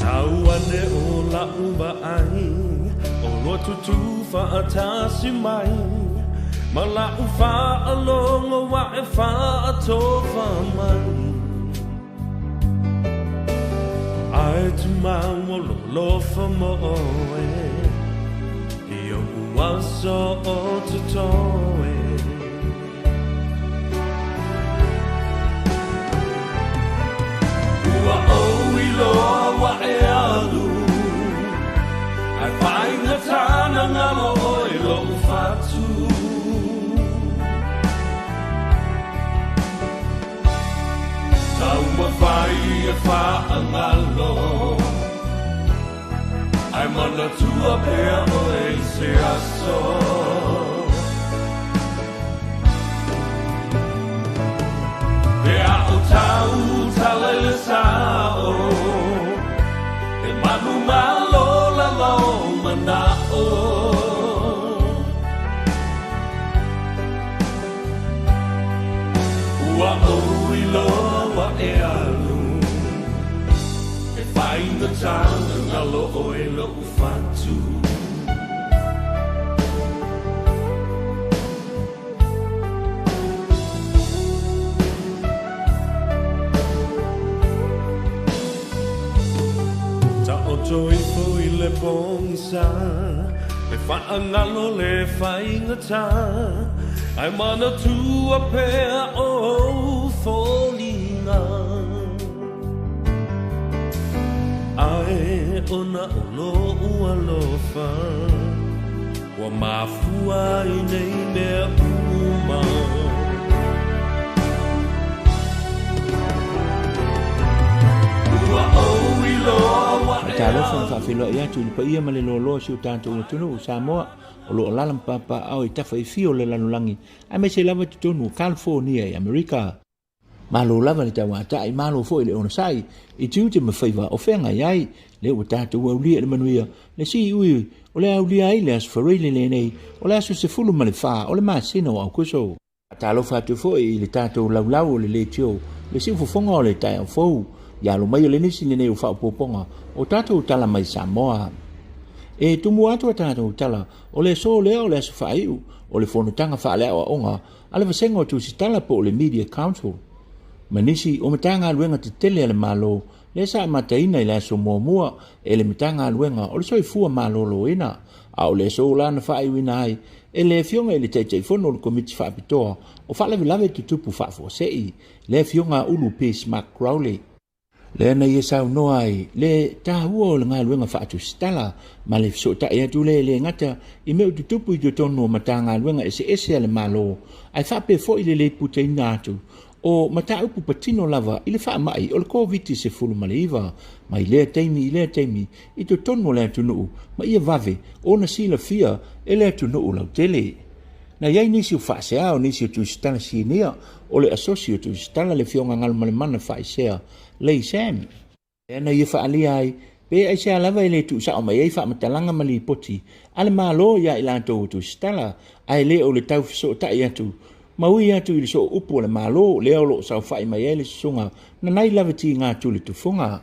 Tau ane o la'u vaai, O lua tutū fa'atasi mai, Ma la'u fa'alogo ua e fa'atofa mai. Ae tumau o lou alofa mo oe, I o'u aso o totoe. Ua ou iloa ua e alu, Ae faigata na ngalo oe lou fatu. Taumafai e faagalo, Ae manatua pea oe i se aso. Pe a o tau tala i le sao, E manumalo lava ou manao. Ua ou iloa ua e alu, E faigata na ngalo oe lou fatu. Taoto ifo i le pogisa, E faagalo le faigata, Ae manatua pea ou foliga. Ae ona o lou alofa, Ua mafua i nei mea uma. Ua ou iloa ua e Talofa ma faafeiloai atu i le paia ma le loaloa o si o tatou atunuu o Samoa o lo o alaala ma papaaao i tafa e fia o le lalolagi aemaise lava i totonu o California i Amerika. Malo lava le tauatai, malo foi le onosai i tiute ma faiva o feagai ai. Lea ua tatou aulia i le manuia le siui o le aulia ai le Aso Faraile lenei o le aso 14 o le masina o Aokuso. Faatalofa atu foi i le tatou laulau o le leitio, le siufofoga o le taeao fou, i alo mai o le nisi lenei o faaopoopoga o tatou tala mai Samoa. E tumu atu a tatou tala o le aso lea o le aso faaiu o le fonotaga faaleaoaoga a le Vasega o Tusitala po o le Media Council ma nisi o Matagaluega tetele a le Malo lea sa amataina i le aso muamua e le Matagaluega o le Soifua Maloloina, a o le aso la na faaiuina ai e le Afioga i le Taitaifono o le Komiti Faapitoa o Faalavelave Tutupu Faafuasei, le Afioga a Ulu Peace Mark Crowley. Lea na ia saunoa ai le taua o le galuega faatusitala ma le fesootai atu lea e le gata i mea o tutupu i totonu o Matagaluega eseese a le Malo, ae faapea foi le le putaina atu o mataupu patino lava i le faamai o le Koviti-19 mai lea taimi i lea taimi i totonu o le atunuu ma ia vave ona silafia e le atunuu lautele. Na i ai nisi o faasea o nisi o tusitala sinia o le Asosi o Tusitala le Afioga Galumalemana Faaisea Lei Sam, lea na ia faaalia ai pe aisea lava e le tuusao mai ai faamatalaga ma lipoti a le Malo ia i latou o tusitala, ae le o le tau fesootai atu ma ui atu i le sooupu a le Malo lea o lo o saofai mai ai le Susuga Nanai Lavatiga Tulitufuga.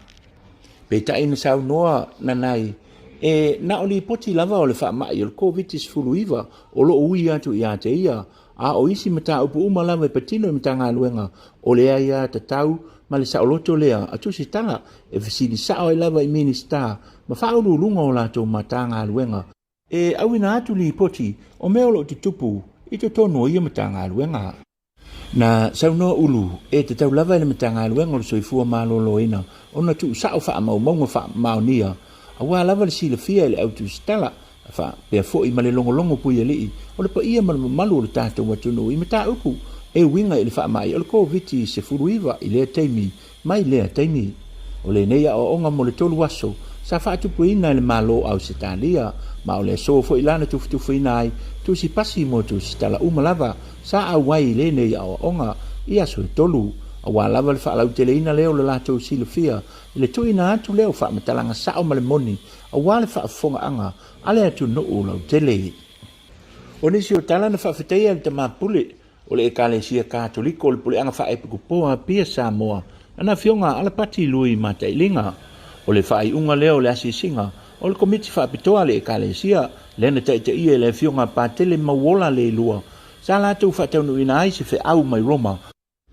Peitai na saunoa Nanai, e na o lipoti lava o le faamai o le Koviti-19 o lo o ui atu ia te ia, a o isi mataupu uma lava e patino i Matagaluega o le aiatatau ma le saoloto lea a Tusitala e fesili sao ai lava i Minisita ma Faauluuluga o latou Matagaluega e auina atu lipoti o mea o lo o tutupu i totonu o ia Matagaluega. Na saunoa Ulu, e tatau lava i le Matagaluega o le Soifua Maloloina ona tuusao faamaumauga faamaonia aua lava le silafia e le au tusitala, faapea foi ma le logologo puialii o le paia ma le mamalu o le tatou atunuu i mataupu e uiga i le faamai o le Koviti-19 i lea taimi mai lea taimi. O lenei aoaoga mo le tolu aso sa faatupuina e le Malo o Ausetalia, ma o le aso foi la na tufutufuina ai tusi pasi mo tusitala uma lava sa auai i lenei aoaoga i aso e tolu, aua lava le faalauteleina lea o le latou silafia i le tuuina atu lea o faamatalaga sao ma le moni aua le faafofogaaga a le atunuu lautele. O nisi o tala na faafetaia e le tama pule o le Ekalesia Katoliko o le Puleaga Faaepikopo a Apia Samoa, lana Afioga a Alapati Lui Matailiga. O le faaiuga lea o le asiasiga o le Komiti Faapitoa a le Ekalesia, lea na taitaia e le Afioga a Patele Mauola Leilua, sa latou faataunuuina ai se feau mai Roma.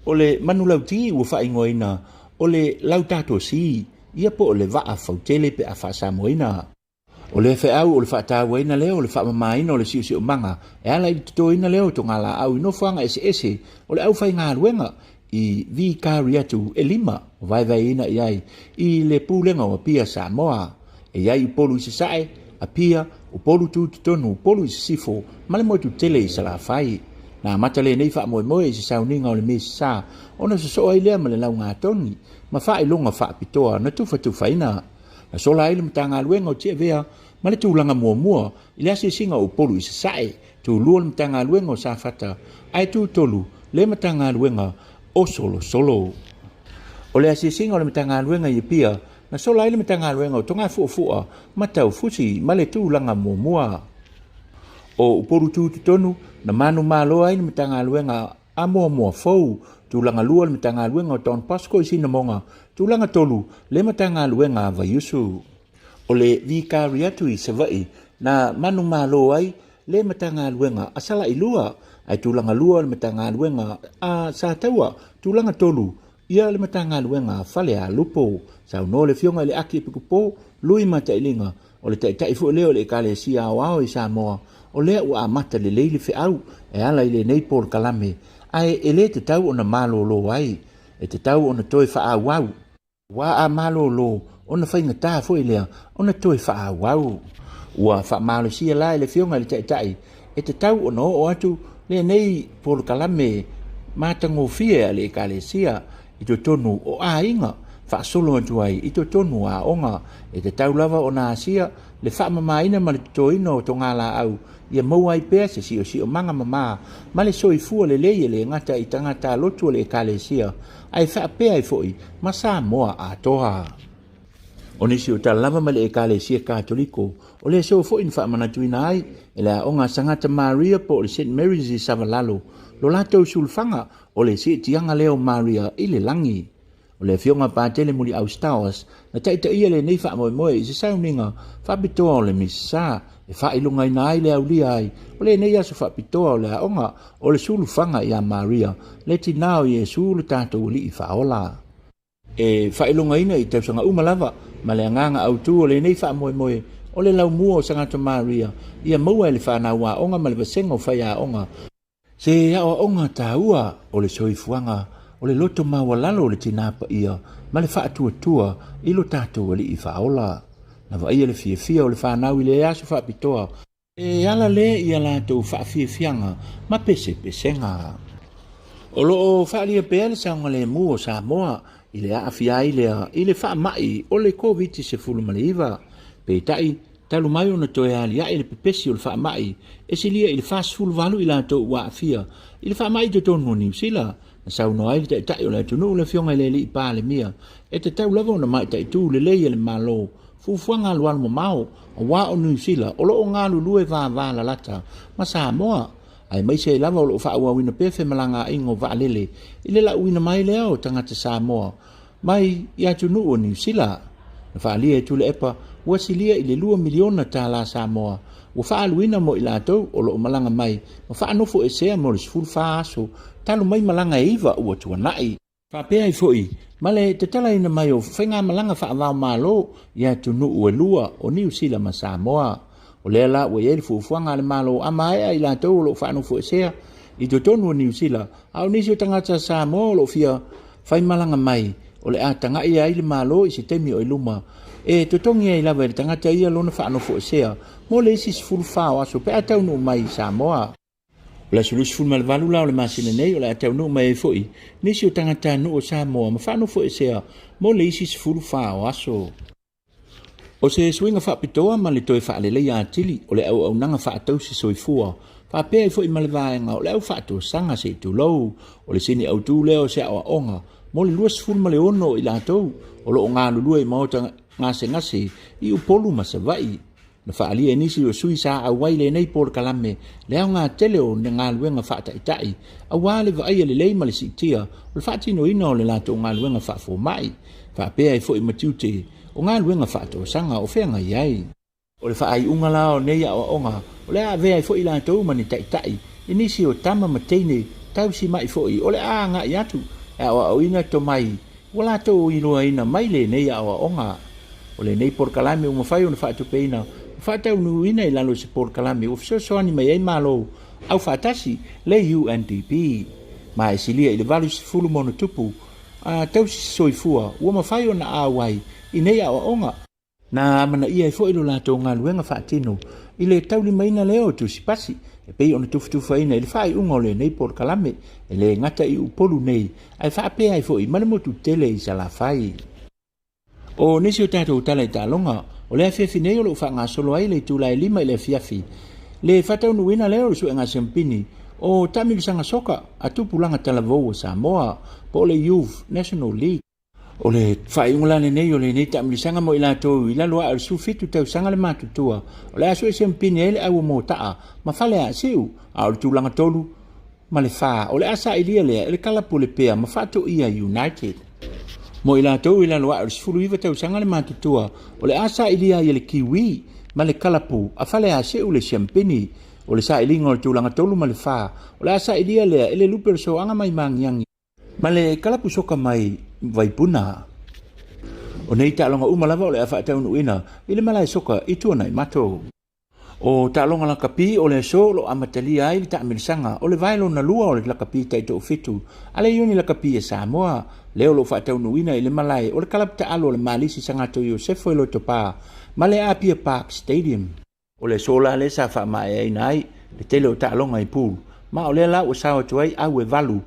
O le manulauti ua faaigoaina o le Laudato Si, ia po o le Vaa Fautele pe a faa-Samoaina. O lea feau o le faatauaina lea o le faamamaina o le siosiomaga e ala i le totoina lea o togalaau i nofoaga eseese o le aufaigaluega i vikari atu e lima o vaevaeina i ai i le Pulega o Apia Samoa. E i ai Upolu i Sasae, Apia, Upolu Tutotonu, Upolu i Sisifo ma le motu tele i Salafai. Na amata lenei faamoemoe i se sauniga o le Misasa ona sosoo ai lea ma le laugatoni ma faailoga faapitoa na tufatufaina. Na sola ai le Matagaluega o Tiavea ma le tulaga muamua i le asiasiga o Upolu i Sasae, tulua le Matagaluega o Safata ae tutolu le Matagaluega o Solosolo. O le asiasiga o le Matagaluega i Apia, na sola ai le Matagaluega o Togafuafua ma Taufusi ma le tulaga muamua. O Upolu tutotonu, na manumalo ai le Matagaluega a Moamoa Fou, tulaga lua le Matagaluega o Don Bosco i Sinamoga, tulaga tolu le Matagaluega a Vaiusu. O le vikari atu i Savaii na manumalo ai le Matagaluega a Salailua, ae tulaga lua le Matagaluega a Sataua, tulaga tolu ia le Matagaluega a Falealupo. Saunoa le Afioga i le Akiepikopo Lui Matailiga O le taitai foi lea o le Ekalesia Aoao i Samoa, o lea ua amata lelei le feau e ala i lenei polokalame, ae e le tatau ona malolo ai, e tatau ona toe faaauau. Aua a malolo, ona faigata foi lea ona toe faaauau. Ua faamalosia la e le Afioga i le Taitai, e tatau ona oo atu lenei polokalame matagofie a le Ekalesia i totonu o aiga, faasolo atu ai i totonu o aoga. E tatau lava ona asia le faamamaina ma le totoina o togalaau ia maua ai pea se siosiomaga mama ma le soifua lelei e le gata i tagata lotu o le Ekalesia, ae faapea ai foi ma Samoa atoa. O nisi o tala lava mai le Ekalesia Katoliko, o le aso foi na faamanatuina ai e le aoga a Sagata Maria po o le Saint Mary's i Savalalo lo latou sulufaga o le seetiaga lea o Maria i le lagi. O le Afioga a Patele Muliau Stowers na taitaia lenei faamoemoe i se sauniga faapitoa o le Misa e faailogaina ai le aulia ai o lenei aso faapitoa o le aoga o le sulufaga ia Maria, le Tina o Iesu lo tatou Alii Faaola. E faailogaina i tausaga uma lava ma le agaga autu o lenei faamoemoe o le laumua o Sagata Maria ia maua e le fanau aoga ma le vasega o faiaoga. Se aoaoga taua o le soifuaga. o le loto maualalo o le Tinā Paia ma le faatuatua i lo tatou Alii Faaola. Na vaaia le fiafia o le fanau i lea aso faapitoa, e ala lea i a latou faafiafiaga ma pesepesega. O lo o faaalia pea le saogalemu o Samoa i le aafia ai lea i le faamai o le Koviti-19. Peitai, talu mai ona toe aliae le pepesi o le faamai, e silia i le 48 i latou ua aafia i le faamai i totonu o Niu Sila. Na saunoa ai le Taitai o le atunuu le Afioga i le Alii Palemia, e tatau lava ona mataitu lelei e le Malo fuafuaga alualu mamao aua o Niu Sila o lo o galulue vavalalata ma Samoa, aemaise ai lava o lo o faaauauina pea femalagaaiga o vaalele i le lauina mai lea o tagata Samoa mai i atunuu o Niu Sila. Na faaalia e Tuilaepa ua silia i le $2 miliona tala Samoa ua faaaluina mo i latou o lo o malaga mai ma faanofoesea mo le 14 aso talu mai malaga e iva ua tuanai. Faapea ai foi ma le tatalaina mai o faigamalaga faava-o-Malo i atunuu e lua o Niu Sila ma Samoa. O lea la ua i ai le fuafuaga a le Malo a maea i latou o lo o faanofoesea i totonu o Niu Sila, a o nisi o tagata Samoa o lo o fia faimalaga mai, o le a tagai ai le Malo i se taimi o i luma e totogi ai lava e le tagata ia lona faanofoesea mo le isi 14 o aso pe a taunuu mai i Samoa. O le aso 28 la o le masina nei o le a taunuu mai ai foi nisi o tagatanuu o Samoa ma faanofoesea mo le isi 14 o aso. O se suiga faapitoa ma le toe faaleleia atili o le auaunaga faatausi soifua, faapea ai foi ma le vaega o le au faatosaga se i tulou, o le sini autu lea o se aoaoga mo le 26 o i latou o lo o galulue i maota gasegase i Upolu ma Savaii. Na faaalia e nisi o sui sa auai lenei polokalame le aoga tele o galuega faataitai aua le vaaia lelei ma le siitia o le faatinoina o le latou galuega faafomai, faapea ai foi ma tiute o galuega faatosaga o feagai ai. O le faaiuga la o nei aoaoga o le a avea ai foi latou ma ni taitai i nisi o tama ma teine tausima'i foi o le a agai atu e aoaoina tomai ua latou iloaina mai lenei aoaoga. O lenei polokalame ua mafai ona faatupeina ma faataunuuina i lalo o se polokalame ua fesoasoani mai ai Malo Aufaatasi, le UNDP. Ma e silia i le 80 ma ono tupu a tausi soifua ua mafai ona auai i nei aoaoga. Na amanaia ai foi lo latou galuega faatino i le taulimaina lea o tusi pasi e pei ona tufatufaina i le faaiuga o lenei polokalame, e le gata i Upolu nei ae faapea ai foi ma le motu tele i Salafai. O nisi o tatou tala i taaloga, o le afiafi nei o lo o faagasolo ai le itula e 5 i le afiafi le faataunuuina lea o le suega siampini o taamilosaga soka a tupulaga talavou o Samoa po o le Youth National League. O le faaiuga la lenei o lenei taamilosaga mo i latou i lalo ae o le 17 tausaga le matutua, o le a sue siampini ai le auomotaa ma Faleasiu, a o le tulaga tolu ma le fa o le a sailia lea e le kalapu o Lepea ma Faatoia United. Mo i latou i lalo ae o le 19 tausaga le matutua, o le a sailia ai e le Kiwi ma le kalapu a Faleasiu le siampini. O le sailiga o le tulaga tolu ma le fa, o le a sailia lea e le lupe o le soaga mai Magiagi ma le kalapu soka mai Vaipuna. O nei taaloga uma lava o le a faataunuuina i le malae soka i Tuanaimato. O taaloga lakapi o le aso o lo o amatalia ai le taamilosaga o le vae lona lua o le lakapi taitoafitu a le Iuni Lakapi a Samoa, lea o lo o faataunuuina i le malae o le kalapu taalo a le Malisi Sagato Iosefo i Lotopa ma le Apia Park Stadium. O le aso la lea sa faamaeaina ai le tele o taaloga i pool, ma o lea la ua sao atu ai au e valu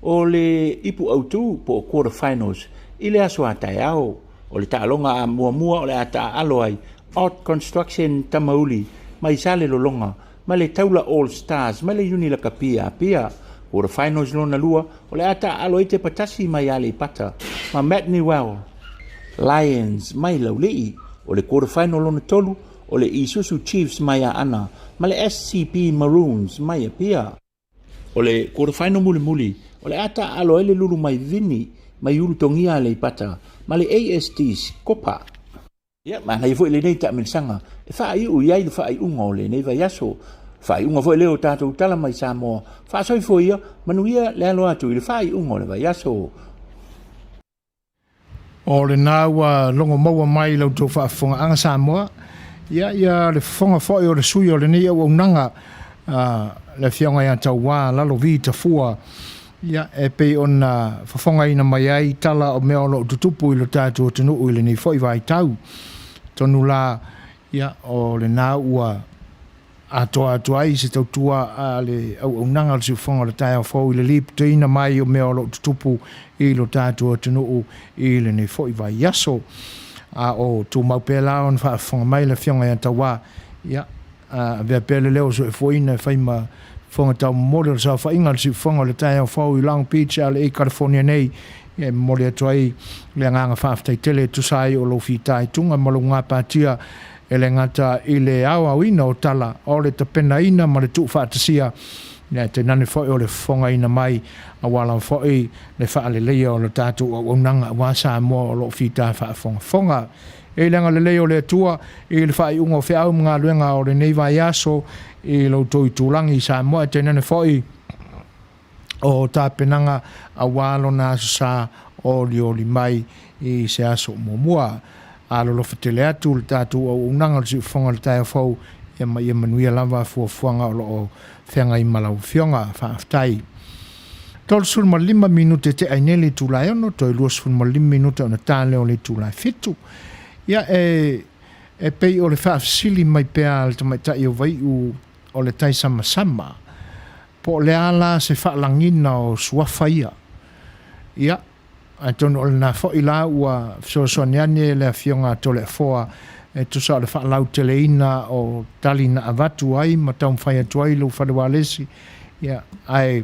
o le ipu autu po o quarter finals i le aso a taeao. O le taaloga a muamua o le a taaalo ai Ott Construction Tamauli mai Salelologa ma le Taula All Stars mai le Iuni Lakapi a Apia. Quarter finals lona lua o le a taaalo ai Tepatasi mai Aleipata ma Matt Newell Lions mai Laulii. O le quarter final lona tolu o le Isuzu Chiefs mai Aana ma le SCB Maroons mai Apia. O le quarter final mulimuli, o le a taaalo ai le lulu mai Vini mai Ulutogia Aleipata ma le ASD Kopa. Ia, manaia foi lenei taamilosaga e faaiu i ai le faaiuga o lenei vaiaso. Faaiuga foi lea o tatou tala mai Samoa. Faasoifua ia, manuia le alo atu i le faaiuga o le vaiaso. O lena ua logo maua mai i la outou faafofogaaga Samoa, ia, ia le fofoga foi o le sui o lenei auaunaga, le Afioga ia Tauā Lalovi Tafua. Ia, e pei ona fofogaina mai ai tala o mea o lo o tutupu i lo tatou atunuu i lenei foi vaitau. Atonu la, ia, o lena ua atoa atu ai se tautua a le auaunaga o le siufofoga o le taeao fou i le lipotiina mai o mea o lo o tutupu i lo tatou atunuu i lenei foi vaiaso. A o tumau pea la ona faafofoga mai le Afioga ia Tauā, ia, avea pea le leo o soifuaina e fai ma fofoga taumomoli o le saofaiga a le siufofoga o le taeao fou i Long Beach, LA, California nei, e momoli atu ai le agaga faafetai tele e tusa ai o lou fitaituga ma lou gapatia e le gata i le aoaoina o tala o le tapenaina ma le tuufaatasia, ae tainane foi o le fofogaina mai aua lava foi le faaleleia o le tatou auaunaga aua Samoa o lo o fita faafogafoga. E i le agalelei o le Atua i le faaiuga o feau ma galuega o lenei vaiaso i lo outou itulagi i Samoa, ae tainane foi o tapenaga aua lona Aso Sa olioli mai i se aso muamua. Alolofa tele atu le tatou auaunaga o le siufofoga o le taeao fou, ia ma ia manuia lava fuafuaga o lo o feagai ma lau Afioga. Faafetai. 35 minute te ai nei le itula e 6, toe 25 minute ona ta lea o le itula e 7. Ia, e pei o le faafesili mai pea a le tamaitai o Vaiu o le taisamasama, po o le a la se faalagiga o suafa ia. Ia, atonu o lena foi la ua fesoasoani ane le Afioga a Toleafoa e tusa o le faalauteleina o tali na avatu ai ma taumafai atu ai lou fale ualesi, ia, ae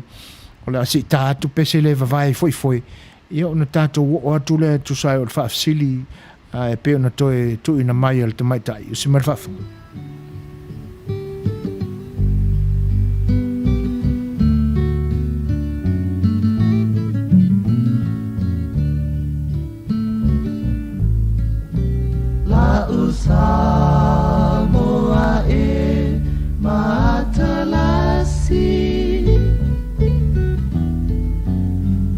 o le a sii ta atu pese le vavae foefoe, ia ona tatou oo atu lea e tusa ai o le faafesili e pei ona toe tuuina mai e le tamaitai. Usi mai le faafofoga. La'u Samoa e matalasi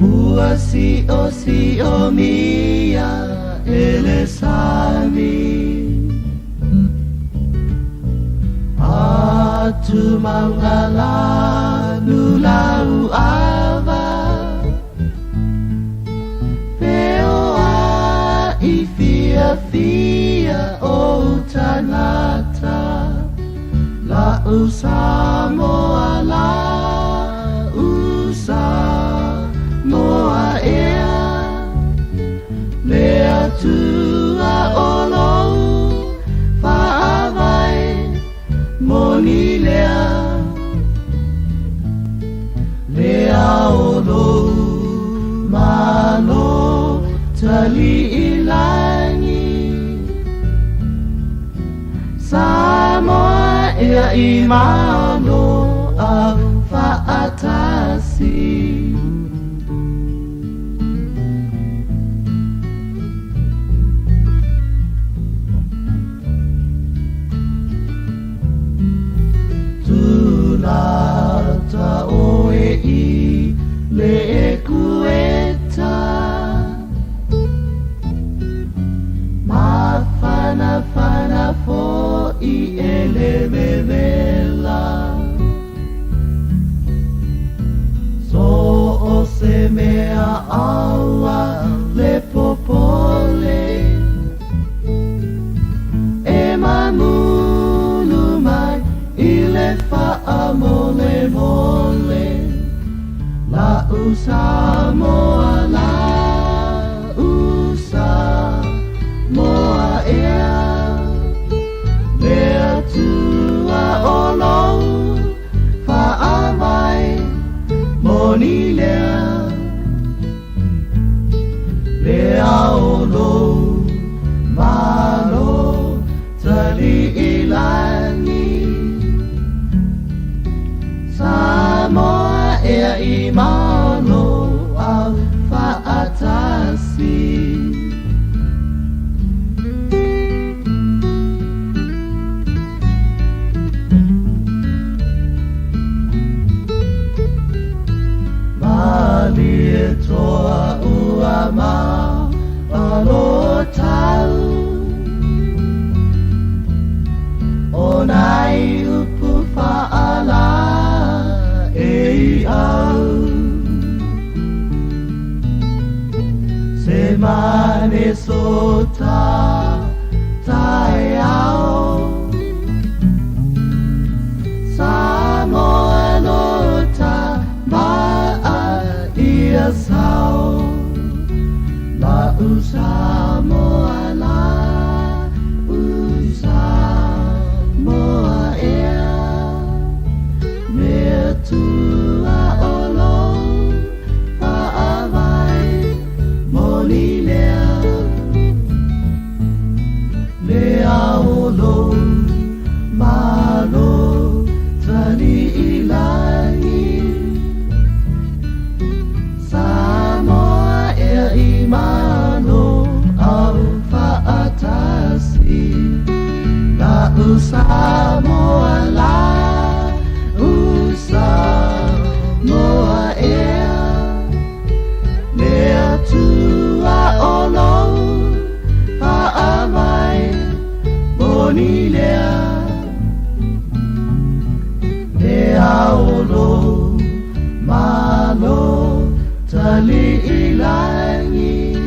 Ua siosiomia e le sami Atu mauga lanu lau ava Feoai fiafia ou tagata La'u Samoa la'u Samoa ea Le Atua o lou faavae moni lea Lea o lou Malo taliilagi Samoa ea i Malo au faatasi. Tulata oe i le ekueta Mafanafana fo'i e le vevela So o se mea aua le popole E mamulu mai i le faamolemole La'u Samoa la'u Samoa ea Le Atua o lou faavae moni lea Lea o lou Malo taliilagi Samoa ea i Malo au faatasi. Malie toa ua ma alo tau O nai upu faala e i au. so ta taeao Samoa no ta maa ia sao La u Samoa la u Samoa ea Mea tua o lo faavae moni lea Le ao lou malo tali i lagi Samoa ea i malo au faatasi La u Samoa la u Samoa ea Le Atua o lou faavae moni lea Le ao lou malo tali i lagi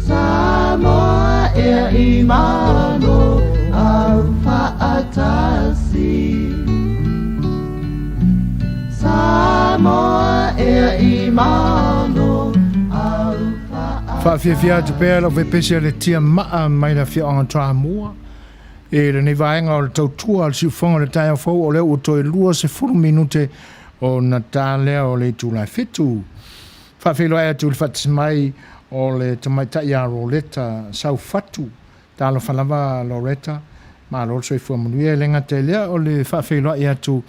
Samoa ea i malo au faatasi Samoa ea i malo au faatasi. Faafiafia atu pea lau vepese a le tia maa mai le afioaga Toamua i lenei vaega o le tautua a le siufofoga o le taeao fou o lea ua toe 20 minute ona ta lea o le itula e fitu. Faafeiloai atu i le faatasi mai o le tamaitai ia Roleta Saufatu. Talofa lava Loretta, malo le soifua manuia. E le gata i lea o le faafeiloai atu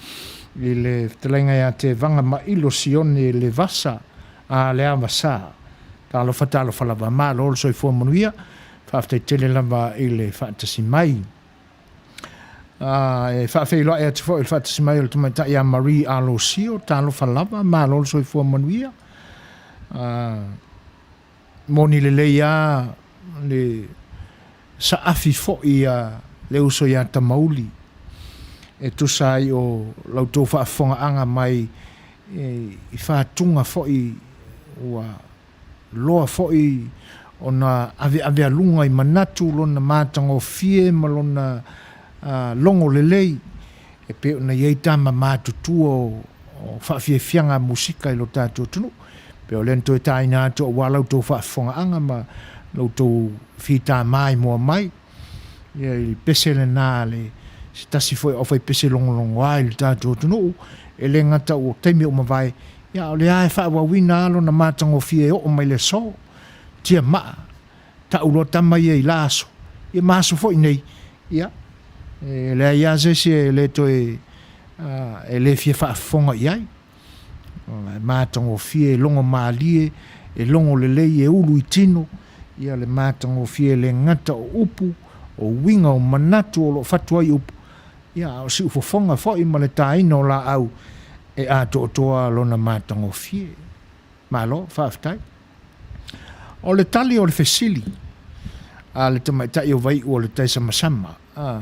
i le fetalaiga ia Tevaga Mailo Sione Levasa a Leavasa. Talofa talofa lava, malo le soifua manuia, faafetai tele lava i le faatasi mai. E faafeiloai atu foi i le faatasi mai o le tamaitai ia Marie Alosio, talofa lava, malo le soifua manuia. Moni lelei lava le saafi foi a le uso ia Tamauli e tusa ai o la outou faafofogaaga mai i fatuga foi ua loa foi ona aveavealuga i manatu lona matagofie ma lona logo lelei e pei ona i ai tama matutua o faafiafiaga musika i lo tatou atunuu. Pei o lea na toe taina atu aua la outou faafofogaaga ma la outou fitama i mua mai. Ia i pese lena a le se tasi foi o aufaipese logologoa i le tatou atunuu, e le gata ua taimi ua mavae, ia a o lea lava e faaauauina lava lona matagofie e oo mai le aso. Tia maa, tau loa tama ia i la aso, ia ma aso foi nei, ia, e leai lava se isi e le toe, e le fia faafofoga i ai. E matagofie, e logo malie, e logo lelei, e ulu i tino, ia le matagofie e le gata o upu, o uiga, o manatu o lo o fatu ai upu, ia a o siufofoga foi ma le taina o laau e atoatoa lona matagofie. Malo, faafetai. O le tali o le fesili a le tamaitai o Vaiu o le Taisamasama, a,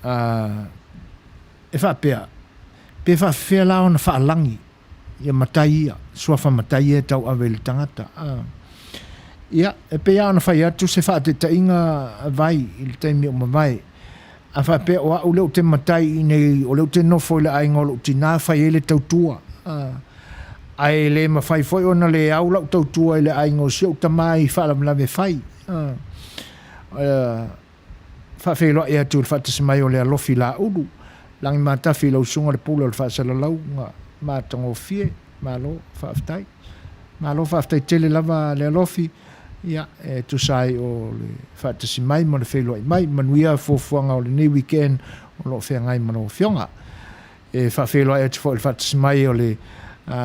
a, e faapea, pe faafefea la ona faalagi ia matai ia, suafa matai ia e tauave i le tagata. A, ia, e pei lava ona fai atu se faataitaiga vai i le taimi o mavae. A faapea o au lea ou te matai i inei, o lea ou te nofo i le aiga o lou tinā fai ai le tautua. A, ae le mafai foi ona le au lau tautua i le aiga o si ou tamā i faalavelave fai. A, faafeiloai atu i le faatasi mai o le alofi Laulu, Lagimatafi i lau susuga le pule o le faasalalauga matagofie. Malo faafetai. Malo faafetai tele lava le alofi, ia, e tusa ai o le faatasi mai ma le feiloai mai. Manuia fuafuaga o lenei weekend o lo o feagai ma lau Afioga. E faafeiloai atu foi i le faatasi mai o le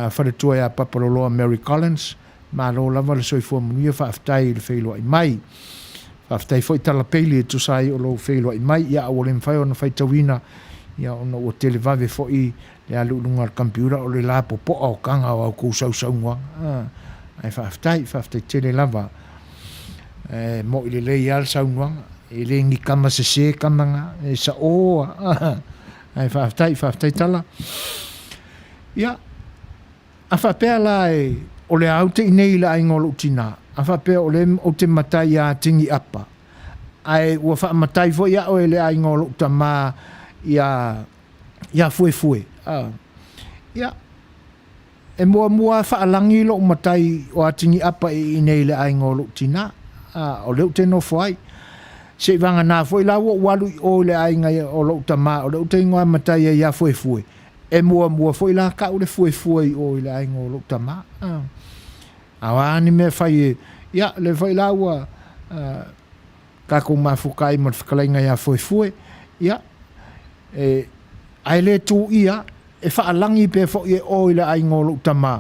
faletua ia Papaloloa Mary Collins. Malo lava le soifua manuia, faafetai i le feiloai mai. Faafetai foi Tala Peili e tusa ai o lou feiloai mai, ia a ua le mafai ona faitauina, ia ona ua televave foi le alu i luga o le computer o le lapopoa o kaga o a outou sausaunoaga. Ae faafetai, faafetai tele lava. E moʻi lelei lava le saunoaga, e le ni kama sese kama na, e saʻō a. Ae faafetai, faafetai Tala. Ia, a faapea la e O le a ou te inei i le aiga o lou tinā, a faapea o lea ou te matai iā Tingiapa, ae ua faamatai foi a'o e le aiga o lou tamā iā, iā Fuefue, a. Ia, e muamua lava faalagi lou matai o Atiniapa i inei i le aiga o lou tinā, a, o lea ou te nofo ai. Seivaganā foi la ua ou alu i o i le aiga o lou tamā o lea ou te igoa matai ai iā Fuefue, E muamua foi la ka'u le fuefue i o i le aiga o lou tama. A o a ni mea fai e, ia, lea foi la ua takou mafuta ai ma le fetalaiga ia Fuefue, ia, e, ae le tuuia, e faalagi pea foi e o i le aiga o lou tama,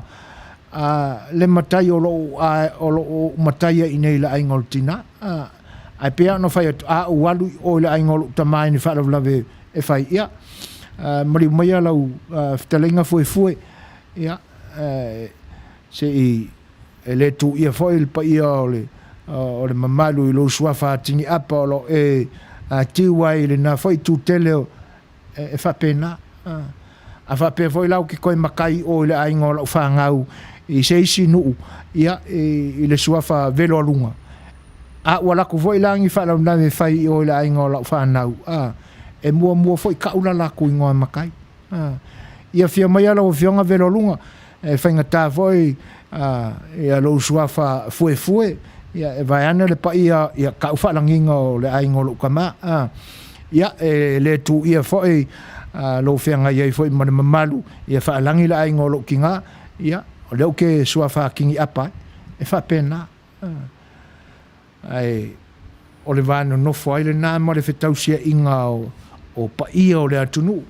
a, le matai o lou, a, o lou mataia i inei i le aiga o le tina. A, ae pei lava ona fai atu, a ou alu i o i le aiga o lou tama i ni faalavelave e fai, ia, maliu maia lau fetalaiga fuefue, ia, se i, e le tuuia foi le paia o le, o le mamalu i lou suafa Tiniapa o lo o e tiu ai i lena foi itu tele o, e faapena. A faapea foi la ou te toe matai i o i le aiga o lau fanau i se isi nuu, ia, i le suafa Veloaluga, a ua alu atu foi la ni faalavelave e fai i o i le aiga o lau fanau, a, e muamua foi tau la latou igoa matai. A, ia afio maia lau Afioga Veloaluga, e faigata foi a, ia lou suafa Fuefue, ia, e vaeane le paia, ia, tau faalagiga o le aiga o lou tama, a, ia, e le tuuia foi a, lou feagai ai foi ma le mamalu, ia faalagi le aiga o lou tina, ia, o lea ou te suafa Kiniapa ai, e faapena. Ae o le va nonofo ai lena ma le fetausiaiga o paia o le atunuu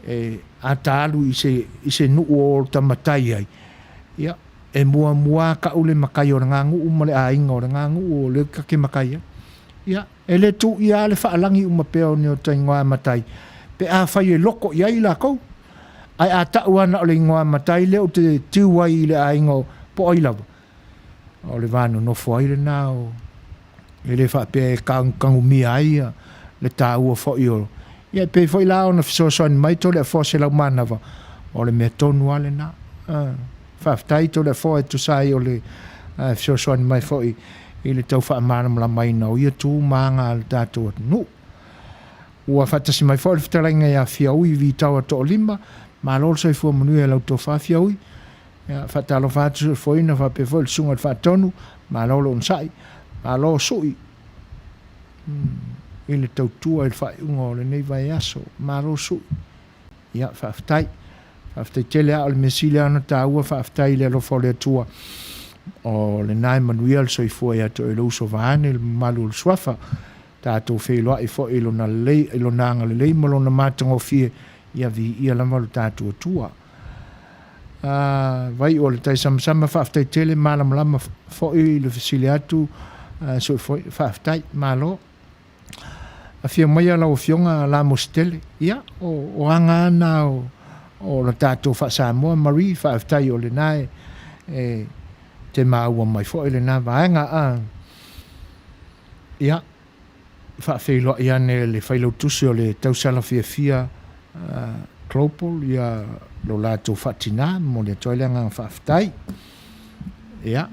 e ata alu i se, i se nuu o ota matai ai, ia, e muamua lava ka'u le matai o lena nuu ma le aiga o lena nuu o lea ta te matai ai. Ia, e le tuuia lava le faalagi uma pea o ni ota igoa matai pe afai e loko i ai lakou. Ae a ta'u lava na o le igoa matai lea ou te tiu ai i le aiga o po o ai lava, O le va nonofo ai lena o, e le faapea e tanumia ai le taua foi o, ia e pei foi la ona fesoasoani mai Toleafoa Selaumanava, o le mea tonu lava lena. Faafetai Toleafoa e tusa ai o le fesoasoani mai foi i le tau faamalamalamaina o ia tu ma aga a le tatou atunuu. Ua faatasi mai foi le fetalaiga ia Fiaui Vitaoa Toolima, malo le soifua manuia i lau tofa Fiaui. Ia, faatalofa atu Soifuaina faapea foi le Susuga i le Faatonu, malo le onosai, malo Sui i le tautua i le faaiuga o lenei vaiaso, malo Sui. Ia, faafetai. Faafetai tele lava, o le mea sili lava ona taua, faafetai i le alofa o le Atua, o lena e manuia le soifua ia te oe lou uso vaeane le mamalu o le Suafa, tatou feiloai foi i lona lelei, i lona agalelei ma lona matagofie, ia viia lava lo tatou Atua. Vai o le tai samasama faafetai tele malamalama foi le fesili atu sui foi faafetai malo. Afio maia lau afioga Lamosi tele ia o, o aga ana o, o la tatou faa-Samoa Marie faafetai o lena e, e te maua mai foi lena vaega a ia faafeiloai ane le Failautusi o le Tausala Fiafia Global ia lo latou faatina, momoli atu ai le agaga faafetai. Ia,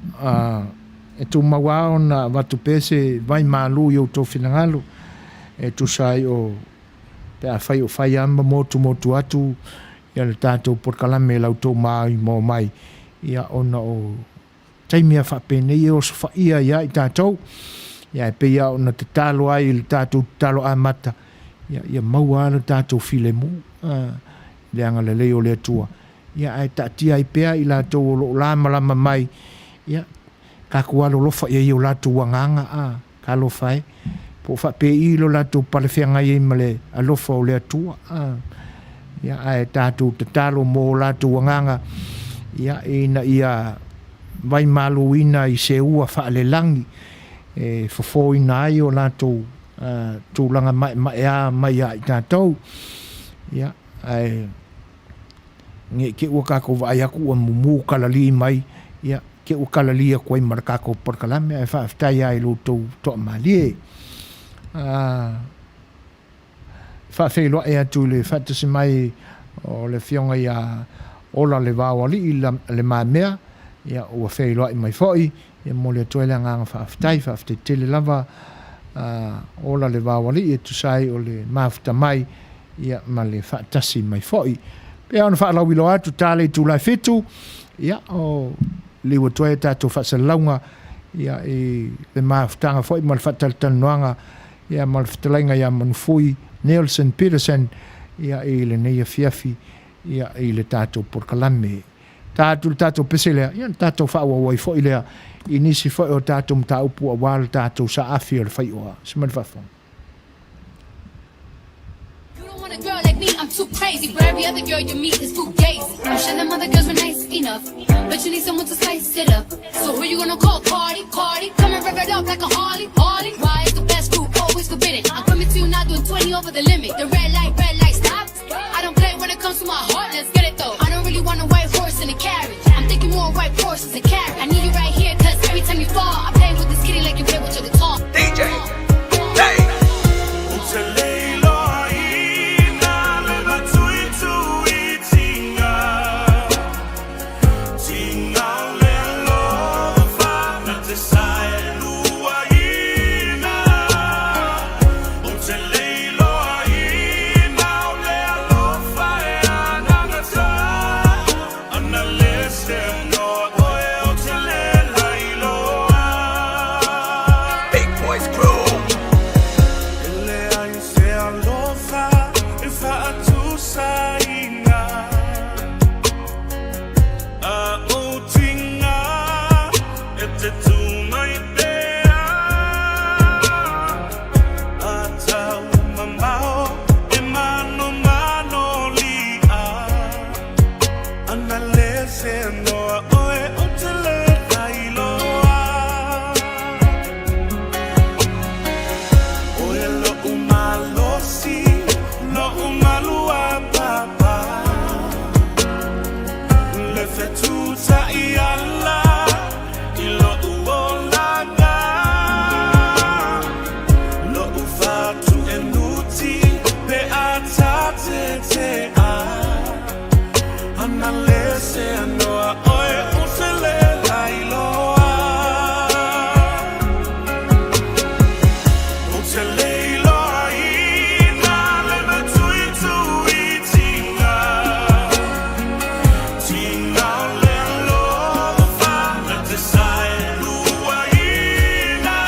e tumau lava ona avatu pea se vaimalu i outou finagalo e tusa ai o pe afai o fai lava ma motumotu atu ia le tatou polokalame i la outou maimoa mai, ia ona o taimi a faapenei e osofaia ai ia i tatou, ia e pei lava ona tatalo ai i le tatou tatalo amata, ia, ia maua lava le tatou filemu, i le agalelei o le Atua, ia ae taatia ai pea i latou o lo o lamalama mai, ia, tatou alolofa i ai i o latou agaga, a, talofa e, po o faapei lo latou palefeagai ai ma le alofa o le Atua, a, ia, ae tatou tatalo mo o latou agaga, ia, ina ia vaimaluina i se ua faalelagi e fofoina ai o latou tulaga maemaea mai ia i tatou, ia, ae ne i te i ua tatou vaai atu ua mumu kalali mai, ia, te i ua kalali atu ai ma le tatou polokalame, ae faafetai lava i lo outou toamalie. Faafeiloai atu i le faatasi mai o le Afioga ia Ola Levaoalii Le Mamea. Ia, ua feiloai mai foi, ia momoli atu ai le agaga faafetai, faafetai tele lava, ola le vao alii e tusa ai o le mafuta mai, ia, ma le faatasi mai foi. Pei ona faalauiloa atu ta le itula e 7, ia, o liu atu ai a tatou faasalalauga, ia, i le mafutaga foi ma le faatalatalanoaga, ia, ma le fetalaiga ia Manufui Neilson Peterson, ia, i lenei afiafi, ia, i le tatou polokalame. Ta atu le tatou pese lea, ia, ona tatou faaauau ai foi lea i nisi foi o tatou mataupu aua le tatou saafi o le faioa. Se mai le faafofoga. You don't want a girl like me, I'm too crazy. But every other girl you meet is fugazi. I'm sure them other girls were nice enough, but you need someone to spice it up. So who you gonna call? Cardi, Cardi. Come and rev it up like a Harley, Harley. Why is the best crew always forbidden? I'm coming to you now doing 20 over the limit. The red light, stop. I don't play when it comes to my heart, let's get it though. I don't really want a white horse in a carriage. I'm thinking more white horses and carriage. I need you right here, cause every time you fall, I play with this kitty like you play with your guitar. DJ Dave. Ou te le iloaina le matuituitiga, tiga o le alofa na te saeluaina. Ou te le iloaina o le alofa e anagata, ana le seanoa oe ou te le lailoa. Big Boys Crew. E leai se alofa e faatusaina a o tiga e te tū mai pea a tau mamao e manomano li'a ana le seanoa oe o te le lailoa. Oe lo'u malosi, lo'u maluapapa, le fetuta'i ala i lo'u olaga, lo'u fatu'enuti pe a tatete'a ana le seanoa oe o te le lailoa. Ou te le iloaina le matuituitiga, tiga o le alofa na te saeluaina.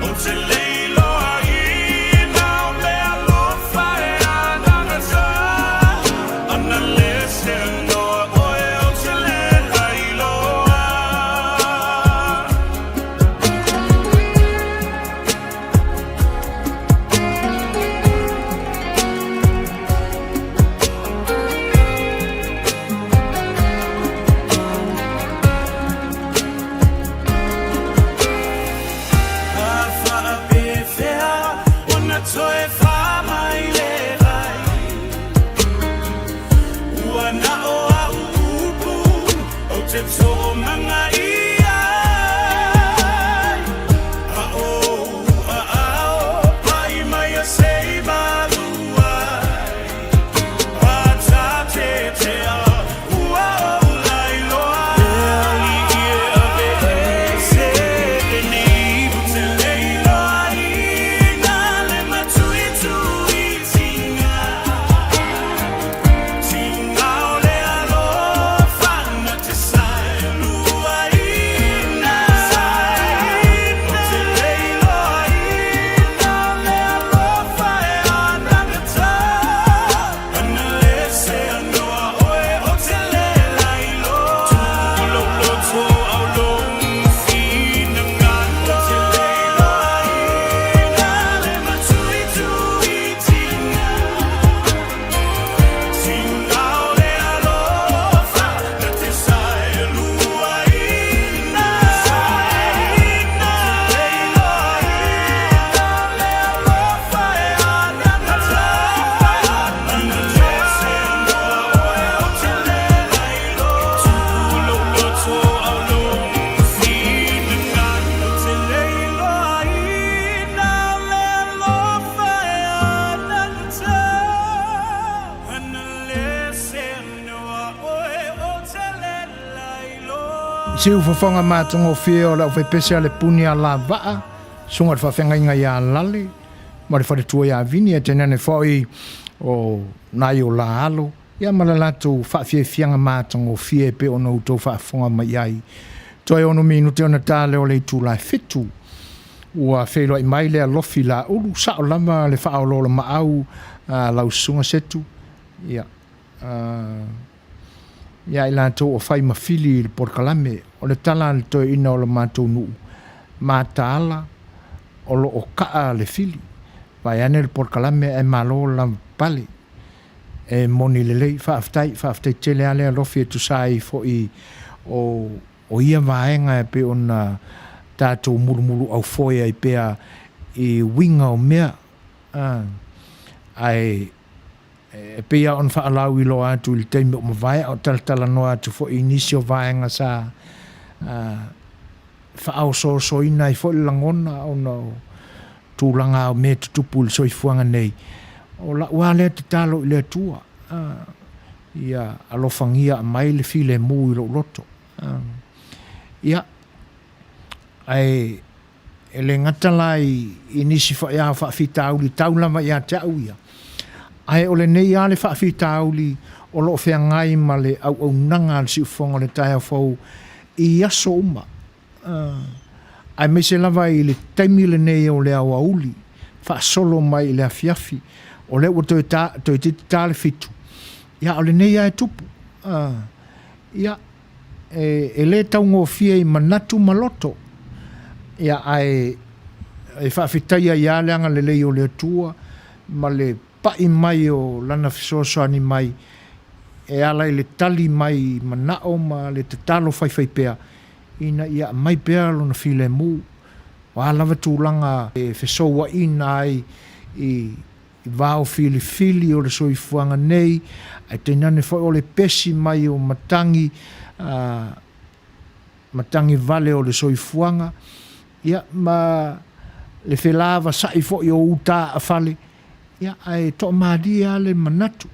Ou te le iloaina o le alofa e anagata, ana le seanoa oe ou te le lailoa. A faapefea ona toe faamaile ai ua na o a'u upu ou te toomagaia ai a ou aao pai mai a sei malu ai a tatetea ua ou lailoa. E alii e aveese lenei ou te le iloaina le matuituitiga tiga o le alofa na te saeluaina. Siufofoga matagofie o le aufaipese a le puni a Lavaa, susuga i le faafeagaiga ia Lale ma le faletua ia Vini, ae tainane foi o nai o la alo, ia ma le latou faafiafiaga matagofie e pei ona outou faafofoga mai ai. Toe ono minute ona ta lea o le itula e 7. Ua feiloai mai le alofi Laulu, sao lava le faaoloolomaau a lau susuga Setu, ia, ia i latou o fai ma fili i le polokalame. O le tala a le toeaina o le matou nuu, mataala o lo o kaa le fili, vaeane le polokalame ae malo le lavapapale. E moni lelei, faafetai, faafetai tele lava le alofi e tusa ai foi o, o ia vaega e pei ona tatou mulumuluaufoe ai pea i uiga o mea. Ae e pei lava ona faalauiloa atu i le taimi ua mavae, a o talatalanoa atu foi i nisi o vaega sa faaosoosoina ai foi le lagona ona o tulaga o mea e tutupu i le soifuaga nei. O lau lava lea tatalo i le Atua, ia alofagia aumai le filemu i lou loto. Ia, ae e le gata la i, i nisi foi lava o faafitauli tau lava ia te au ia, ae o lenei lava le faafitauli o lo o feagai ma le auaunaga a le siufofoga o le taeao fou i aso uma, aemaise lava i le taimi lenei o le aoauli, faasolo mai i le afiafi, o lea ua toe ta, toeitiiti ta le 7, ia a o lenei lava e tupu. Ia, e le taugofie i manatu ma loto, ia ae e faafetai ai lava le agalelei o le Atua ma le pai mai o Lana fesoasoani mai e ala i le tali mai i manao ma le tatalo faifaipea ina ia aumai pea Lona filemu. O a lava tulaga e fesouaina ai i vao filifili o le soifuaga nei, ae tainane foi o le pesi mai o matagi, matagi vale o le soifuaga, ia, ma le felavasai foi o uta aafale, ia, ae toamalie lava le manatu.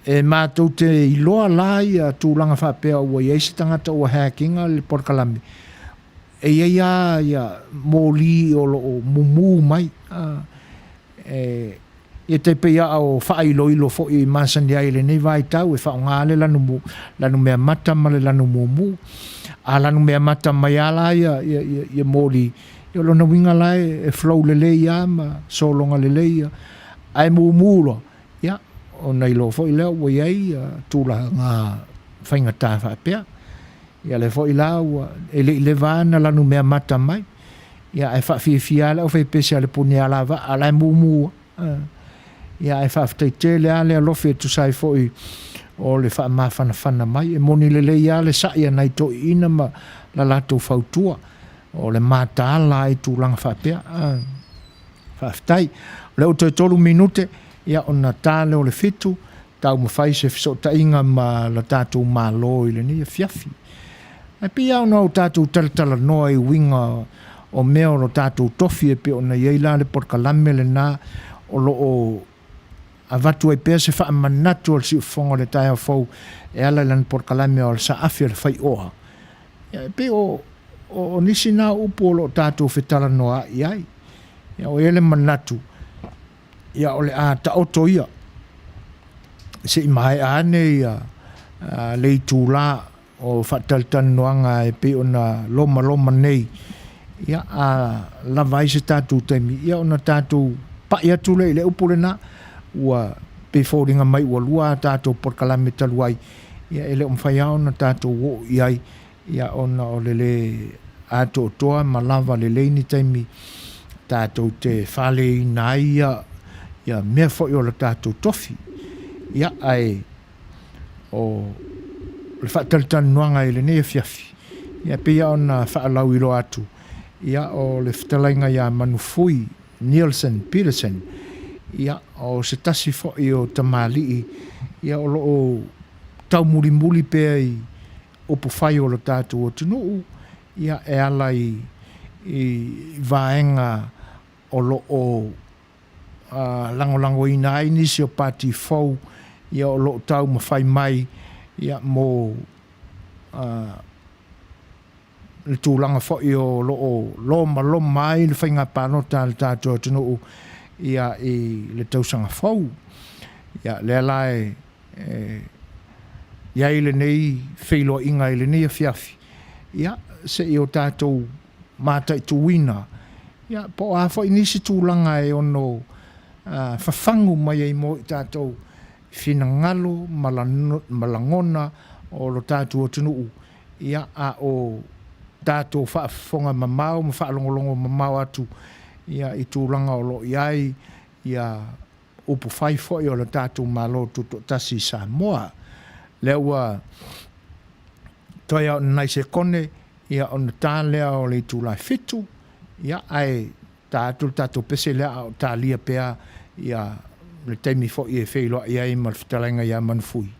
E matou te iloa la ia tulaga faapea ua i ai se tagata ua hack ina le polokalame, e i ai lava ia moli o lo o mumu mai, E, ia tai pei a o faailoilo foi e masani ai i lenei vaitau e faaaoga le lanu, lanu meamata ma le lanu mumu. A lanu meamata mai lava la ia, ia, ia, ia moli, ia o lona uiga la e, e flow lelei lava ma sologa lelei ia. Ae mumu loa, ia, ona iloa foi lea ua i ai ia tulaga faigata faapea. Ia lea foi la ua, e le i leva lava ona lanu meamata mai. Ia ae faafiafia lava le aufaipese a le Punialavaa, a o la e mumu lava. Ia ae faafetai tele lava le alofi e tusa ai foi o le faamafanafana mai. E moni lelei lava le sa'i a nai toeaiina ma la latou fautua, o le mataala ai i tulaga faapea. Faafetai. O lea ua toe 3 minute, ia ona ta lea o le 7, taumafai se fesootaiga ma la tatou Malo i lenei afiafi. Ae pei lava ona o tatou talatalanoa i uiga o mea o lo tatou tofi e pei ona i ai la le polokalame lena o lo o avatu ai pea se faamanatu a le siufofoga o le taeao fou e ala i lana polokalame o le saafi o le faioa. Ia, e pei o, o nisi na upu o lo o tatou fetalanoaai ai. Ia, o i ai le manatu, ia o le a taoto ia se i maea ane ia le itula o faatalatalanoaga e pei ona lomaloma nei, ia a lava ai se tatou taimi, ia ona tatou pai atu lea i le upu lena, ua pei foliga mai ua lua a tatou polokalame talu ai, ia e le o mafai lava ona tatou oo i ai, ia ona o le lē atoatoa ma lava lelei ni taimi tatou te faleina ai ia, ia mea foi o le tatou tofi. Ia ae o le faatalatalanoaga i lenei afiafi, ia pei lava ona faalauiloa atu, ia o le fetalaiga ia Manufui Nielsen Peterson, ia o se tasi foi o tamalii ia o lo o taumulimuli pea i upufai o le tatou atunuu, ia e ala i vaega o lo o lagolagoina ai nisi o pati fou ia o lo o taumafai mai ia mo. le tulaga foi o lo o lomaloma ai le faiga palota a le tatou atunuu ia i le tausaga fou. Ia lea la e i ai lenei feiloaiga i lenei afiafi, ia se i o tatou mataituina ia po o a foi nisi tulaga e ono fafagu mai ai mo i tatou finagalo ma lagona o lo tatou atunuu, ia a o tatou faafofoga mamao ma faalogologo mamao atu ia i tulaga o lo o i ai ia upufai foi o le tatou Malo Tutoatasi i Samoa. Lea ua toe lava o ni nai sekone ia ona ta lea o le itula e 7, ia ae ta atu le tatou pese lea a o talia pea ia le taimi foi e feiloai ai ma le fetalaiga ia Manufui.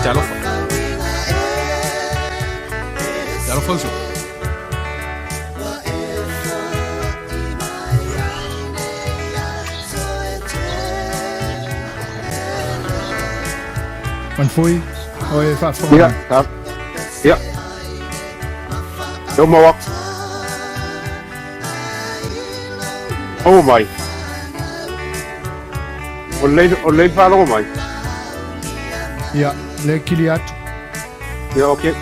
Talofa. Talofa uso. Manfui, o e faafofoga Ia, ta, ia. Lea ua maua atu. Maua mai. O lelei, o lelei le faalogo mai. Ia, le kili atu. Ia, ok.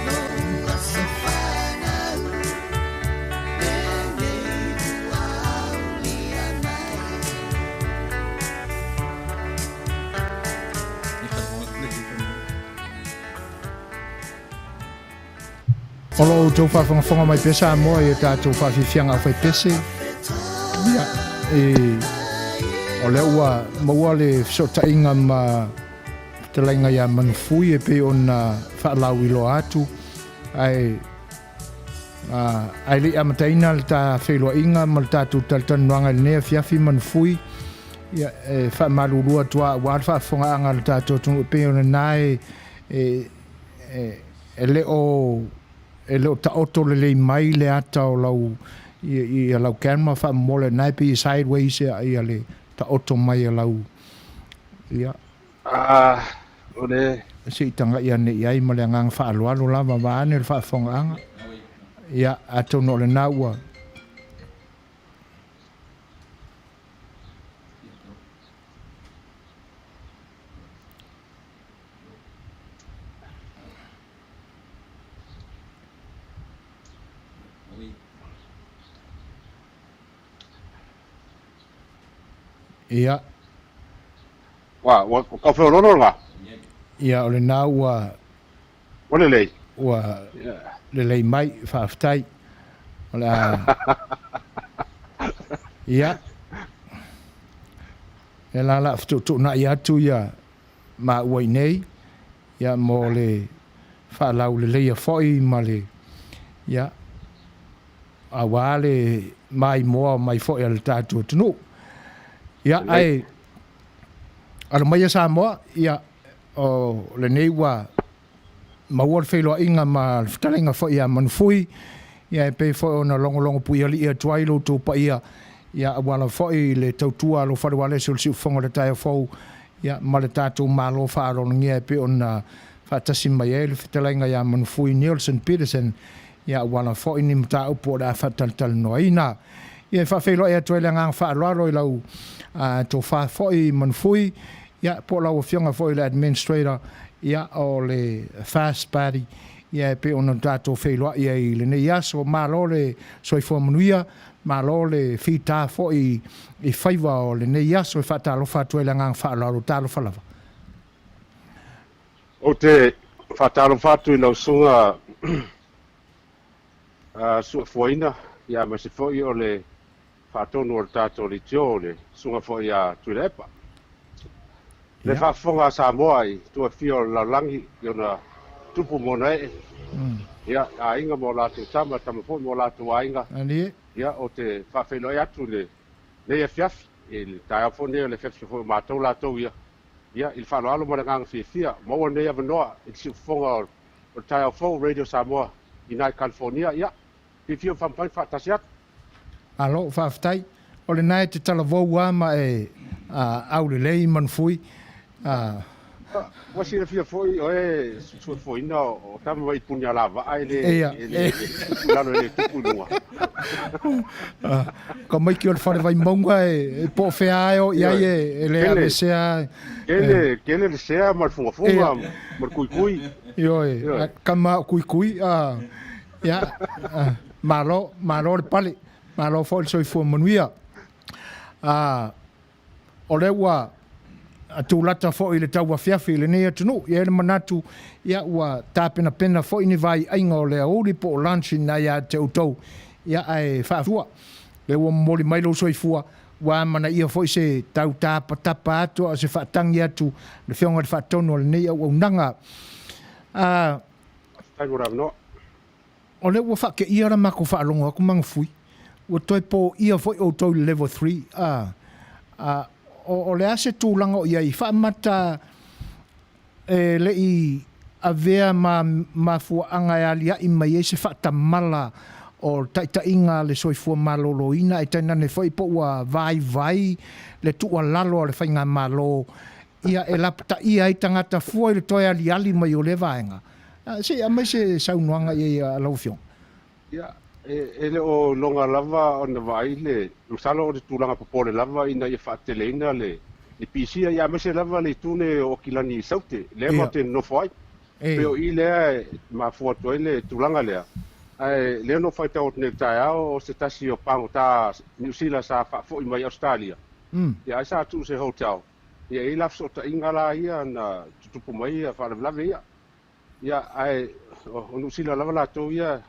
O lo o outou faafogafoga mai pea Samoa i a tatou faafiafiaga aufaipese. Ia, e, o lea ua maua le fesootaiga ma fetalaiga ia Manufui e pei ona faalauiloa atu, ae ae le i amataina le ta feiloaiga ma le tatou talatalanoaga i lenei afiafi Manufui, ia, e faamalulu atu lava aua le faafofogaaga a le tatou atunuu e pei ona na e, e, e E le o e le o taoto lelei mai le ata o lau ia lau camera faamomole na e pei e sideways ia ia le taoto mai a lau ia. Ah, o le. Se i taga'i ane i ai ma le agaga faaaloalo lava vaeane le faafofogaaga. Ia, atonu o lena ua. Ia. Ua, ua tau feoloolo lena. Ia, o lena ua... Ua lelei. Ua lelei mai, faafetai. O le a... Ia. E la la fetuutuunai atu ia maua i nei, ia, mo le faalauleleia foi ma le, ia, aua le maimoa mai foi a le tatou atunuu. Ia, ae alo maia Samoa, ia, o lenei ua maua le feiloaiga ma le fetalaiga foi ia Manufui, ia e pei foi ona logologo puialii atu ai lo outou paia, ia auala foi le tautua a lou fale ualesi o le siufofoga o le taeao fou, ia ma le tatou Malo faaaloalogia e pei ona faatasi mai ai le fetalaiga ia Manufui Nielsen Peterson, ia auala foi ni mataupu o le a faatalatalanoaina. Ia e faafeiloai atu ai le agaga faaaloalo i lau tofa foi Manufui, Ia, po o lau Afioga foi i le Administrator, ia, o le First Party, ia, e pei ona tatou feiloai ai i lenei aso. Malo le soifua manuia, malo le fita foi i faiva o lenei aso. E faatalofa atu ai le agaga faaaloalo. Talofa lava. Ou te faatalofa atu i lau susuga Suafuaina, ia, aemaise foi o le faatonu o le tatou leitio o le susuga foi ia Tuilaepa. Le faafofoga a Samoa i tua fia o le lalolagi i ona tupu ma ona ee, ia, aiga ma o latou tama, tama foi ma o latou aiga, ia, ou te faafeiloai atu i lenei afiafi, i le taeao foi lenei o le afiafi foi o matou latou ia, ia, i le faaaloalo ma le agaga fiafia, maua lenei avanoa i le siufofoga o le taeao fou Radio Samoa i ina i California, ia, fiafia ma faamafai faatasi atu. Malo, faafetai. O lena e te talavou a ma e aulelei Manufui. Ua silafia foi o e suefuaina o tama mai Punialavaa e le tupu i lalo e le tupu i luga. Ka maiki o le fale Vaimauga e po o fea e o i ai e le aveesea. Kele le sea ma le fugafuga ma le kuikui. Ioe, kama o kuikui. Ia, malo, malo le pale, malo foi le soifua manuia. O lea ua tulata foi le tauafiafi i lenei atunuu, e i ai le manatu, ia, ua tapenapena foi ni vaiaiga o le aoauli po o lunch ina ia te outou, ia, ae faafua, lea ua momoli mai lou soifua, ua amanaia foi se tau tapatapa atu a o se faatagi atu le Afioga i le Faatonu o lenei auaunaga. Faafetai mo le avanoa. O lea ua faateia la matou faalogo atu Magafui, ua toe poia foi outou i le level 3. A, a, o, o le a se tulaga o i ai? Faamata e le i avea ma mafuaaga e alia'i mai ai se faatamala o le taitaiga a le soifua maloloina, ae tainane foi po ua vaivai le tuualalo a le Faigamalo ia e lapataia ai tagata fua i le toe aliali mai o lea vaega. Se i aumai se saunoaga i ai a lau Afioga. Ia, e le o iloga lava ona vaai le, masalo o le tulaga popole lava ina ia faateleina le le pisia, ia aemaise lava le itu nei o Okilani i Saute, lea matou te nonofo ai. Pei o i lea e mafua atu ai le tulaga lea. Ae lea na ou faitau atu nei i le taeao, o se tasi o pagota Niu Sila sa faafoi mai Ausetalia, ia ai sa tuu i se hotel, ia e i ai la fesootaiga la ia na tutupu mai faalavelave ia. Ia ae o Niu Sila lava latou ia,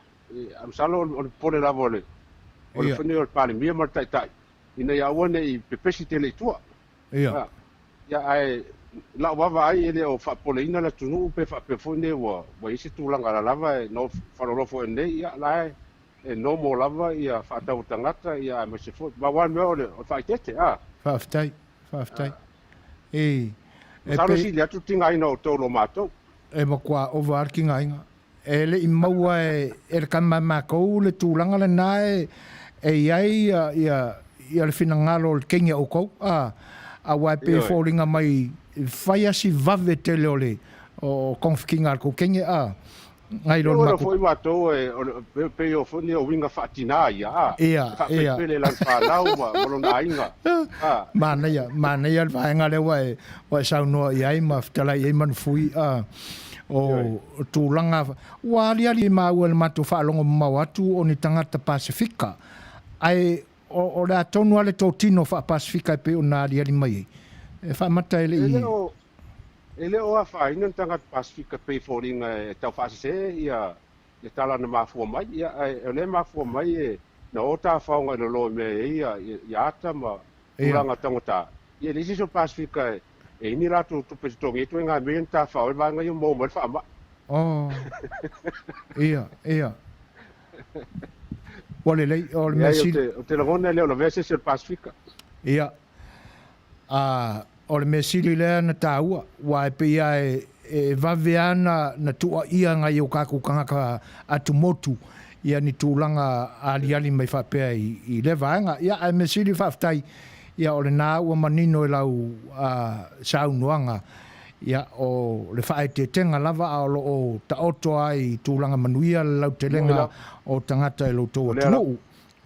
masalo o le popole lava o le o le foi nei o le Palemia ma le Taitai ina ia aua ne i pepesi tele i tua. Ia. Ia ae lau vaavaai e le o faapopoleina le atunuu pe faapea foi nei ua i ai se tulaga lalava e no faalolofo ea nei, ia la e normal lava ia faatau a tagata ia aemaise foi pau lava le mea o le faaeteete a. Faafetai, faafetai. E, e Masalo e sili atu le tigaina o outou i lo matou. E matua ova lava le tigaina. E le i maua e le tama a matou le tulaga lena e i ai le finagalo o le teine a outou, aua e pei e foliga mai fai a si vave tele o le togafitiga a le tou teine, nai lo le matou. Foi matou e pei o foi nei o uiga faatina ia, e faapelepele i lana fanau ma lona aiga. Manaia, manaia le vaega lea ua e saunoa i ai ma fetalai i ai Manufui. O tulaga ua aliali maua i le matou faalogo mamao atu o ni tagata Pasefika, ae o le a tonu lava le totino faa-Pasefika e pei ona aliali mai ai? E faamata e le i. E le o afaina ni tagata Pasefika pei foliga e tau faasese ia tala na mafua mai, ia, ae o lea e mafua mai e na o tafaoga i lalo i mea e i ai ia ata ma tulaga taugata. Ia e leai se isi o Pasefika e i ni latou tupe totogi ai ituaiga mea ia na tafao ai vaega ia maua mai le faamai. Oh. Ia, ia. Ua lelei, o le mea sili. Ou te lagona e le o lavea se isi o le Pasefika. Ia. A, o le mea sili lea na taua, aua e pei lava e vave lava na, na tuuaia nai o tatou tagata atumotu ia ni tulaga aliali mai faapea i, i lea vaega. Ia, ae mea sili faafetai, ia o lena ua manino i lau saunoaga, ia o le faaeteetega lava a o lo o taoto lava i tulaga manuia le lautelega o tagata i lo outou atunuu.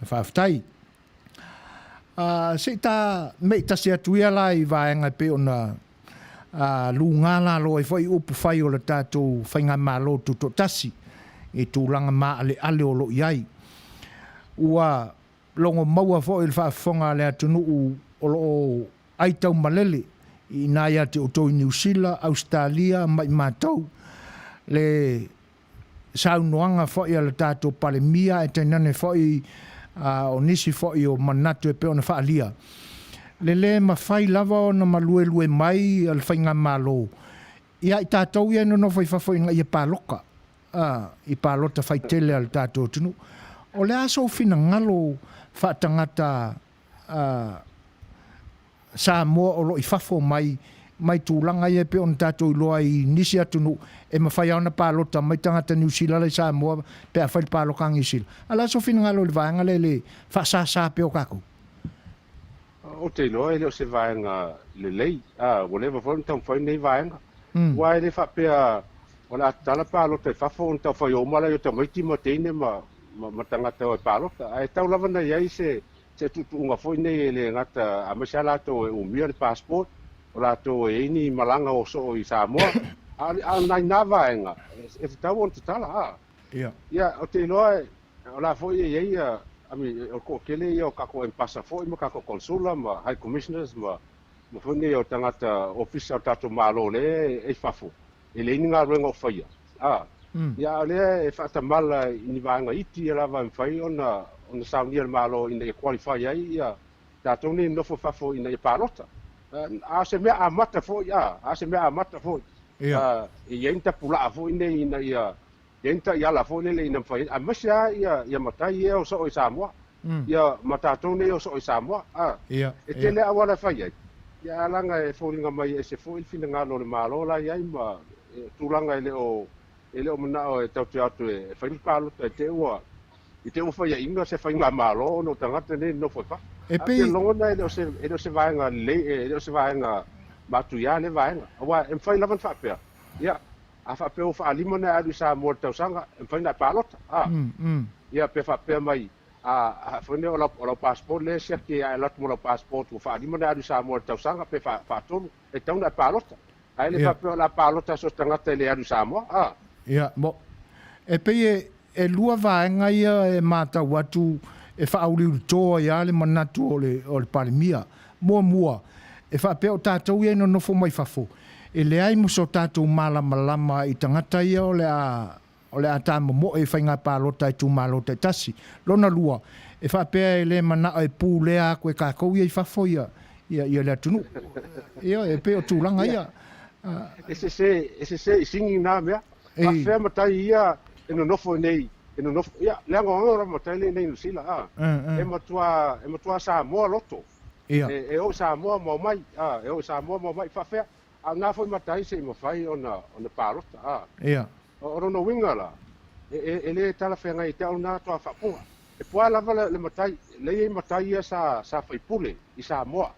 Faafetai. Se i ta mei tasi atu ia la i vaega e pei ona luga lalo ai foi upu fai o le tatou faigamalo tutoatasi i tulaga maaleale o lo o i ai. Ua logo maua foi i le faafofoga a le atunuu o lo o ai taumalele i ina ia te outou i Niu Sila, Ausetalia ma i matou le saunoaga foi a le tatou Palemia ae tainane foi o nisi foi o manatu e pei ona faaalia, le le mafai lava ona maluelue mai le faigamalo ia i tatou ia e nonofo i fafo ina ia palota i palota faitele a le tatou atunuu. O le a sou finagalo faatagata Samoa o lo o i fafo mai, mai tulaga ia e pei ona tatou iloa ai i nisi atunuu, e mafai lava ona palota mai tagata Niu Sila la i Samoa pe a fai le palota a Niu Sila. A o le a sou finagalo i le vaega lea i le faasasa pea o tatou? Ou te iloa e le o se vaega lelei, a, ua leva foi ona taumafai lenei vaega. Aua e le faapea o le a tatala palota i fafo ona taufai uma lea o tamaiti ma teine ma, ma, ma tagata o e palota. Ae tau lava ona i ai se, se tuutuuga foi nei e le gata aemaise lava latou e umia le passport, o latou e i ai ni malaga o soo i Samoa, a o nai na vaega e tatau ona tatala a. Ia, ou te iloa o la foi e i ai ia, I mean, o le toatele ia o tatou Embasa foi ma tatou Consula ma High Commissioners ma ma foi nei o tagata ofisa o le tatou Malo lea e i fafo, e leai ni galuega o faia. A, ia a o lea e faatamala i ni vaega iti ia lava e mafai ona ona saunia e le Malo ina ia qualify ai ia tatou nei nonofo i fafo ina ia palota. A o se mea amata foi, a, a o se mea amata foi. A, e i ai ni tapulaa foi nei ina ia i ai ni taiala foi lele ina mafai ai, aemaise lava ia ia matai ia e o soo i Samoa, ia ma tatou nei e o soo i Samoa. A, e tele auala e fai ai, ia ae leaga e foliga mai e ese foi le finagalo o le Malo la e i ai ma tulaga e le o e le o manao e tatou te o atu e fai ni palota i te i ua i te i ua faiaina se faigamalo ona o tagata nei e nonofo i fafo. E Ae ou te lagona e le o se e le o se vaega lelei e le o se vaega matuia lea vaega aua e mafai lava ona faapea, ia, a faapea ua faalima ona e alu i Samoa i le tausaga, e mafai ona e palota, a. Ia, pe faapea mai, A a foi nei o lau passport lea e siaki a e alu atu ma lau passport ua faalima ona e alu i Samoa i le tausaga pe faatolu, e tatau ona e palota. Ae le faapea o le a palota so o se tagata e le alu i Samoa, a. Ia, mo, e pei e, e lua vaega ia e matau atu e faauliulito ai lava le manatu o le, o le Palemia. Muamua, e faapea o tatou ia e nonofo mai fafo, e leai ma so tatou malamalama i tagata ia o le a o le a tamomoe i faiga palota a itumalo taitasi. Lona lua, e faapea e le manao e pulea atu e tatou ia i fafo ia ia le atunuu. Ioe, e pei o tulaga ia. E sese, e sese i sigi na mea. Faafefea matai ia e nonofo i nei, e nonofo, ia, le anoano lava matai lea i nei Niu Sila, a. E matua, e matua Samoa loto. E, e o i Samoa ma omai, a, e o i Samoa ma omai. Faafefea, a o na foi matai se i mafai ona, ona palota, a. O lona uiga la, e le talafeagai ia te au lena toa faapuga. E puaa lava le matai, lea e i ai matai ia sa sa faipule i Samoa.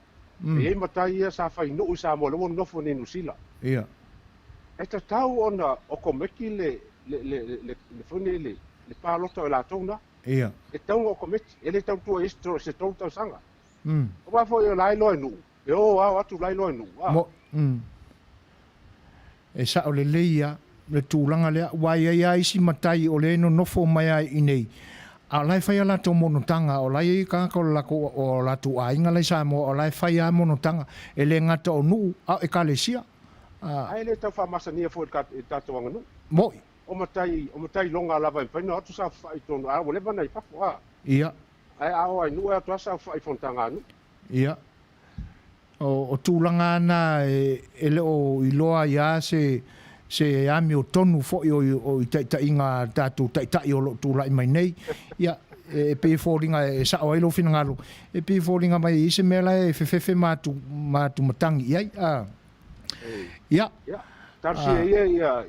E i ai matai ia sa fai nuu i Samoa lea ua nonofo nei i Niu Sila. E tatau ona okomeki le le le le le foi nei le le palota o i latou na. E tatau ona okomeki, e le tau tua i ai se 3 tausaga. Aua foi o la e iloa e nuu, E o ao atu la iloa e nuu, a. Mo, mm. E sao lelei ia le tulaga lea, aua e i ai lava isi matai o lea e nonofo mai lava i inei, a o la e fai a latou monotaga, o la e i ai tagata o le latou, o latou aiga la i Samoa, o la e fai lava monotaga, e le gata o nuu, a o ekalesia. A. Ae le tau faamasania foi i le tatou aganuu. Mo'i. O matai, o matai loga lava e mafai ona o atu saofafai i totonu, a ua leva ona i fafo, a. Ia. Ae a o ai nuu e o atu lava saofafai i fonotaga a nuu. Ia, o tulaga lava na e le o iloa ai lava se se amiotonu foi o i taitaiga a tatou taitai o lo o tulai mai nei. Ia, e pei e foliga e sao ai lou finagalo, e pei e foliga mai e i ai se mea la e fefefe ma atu matagi i ai. Ia. Ia, talosia ia ia.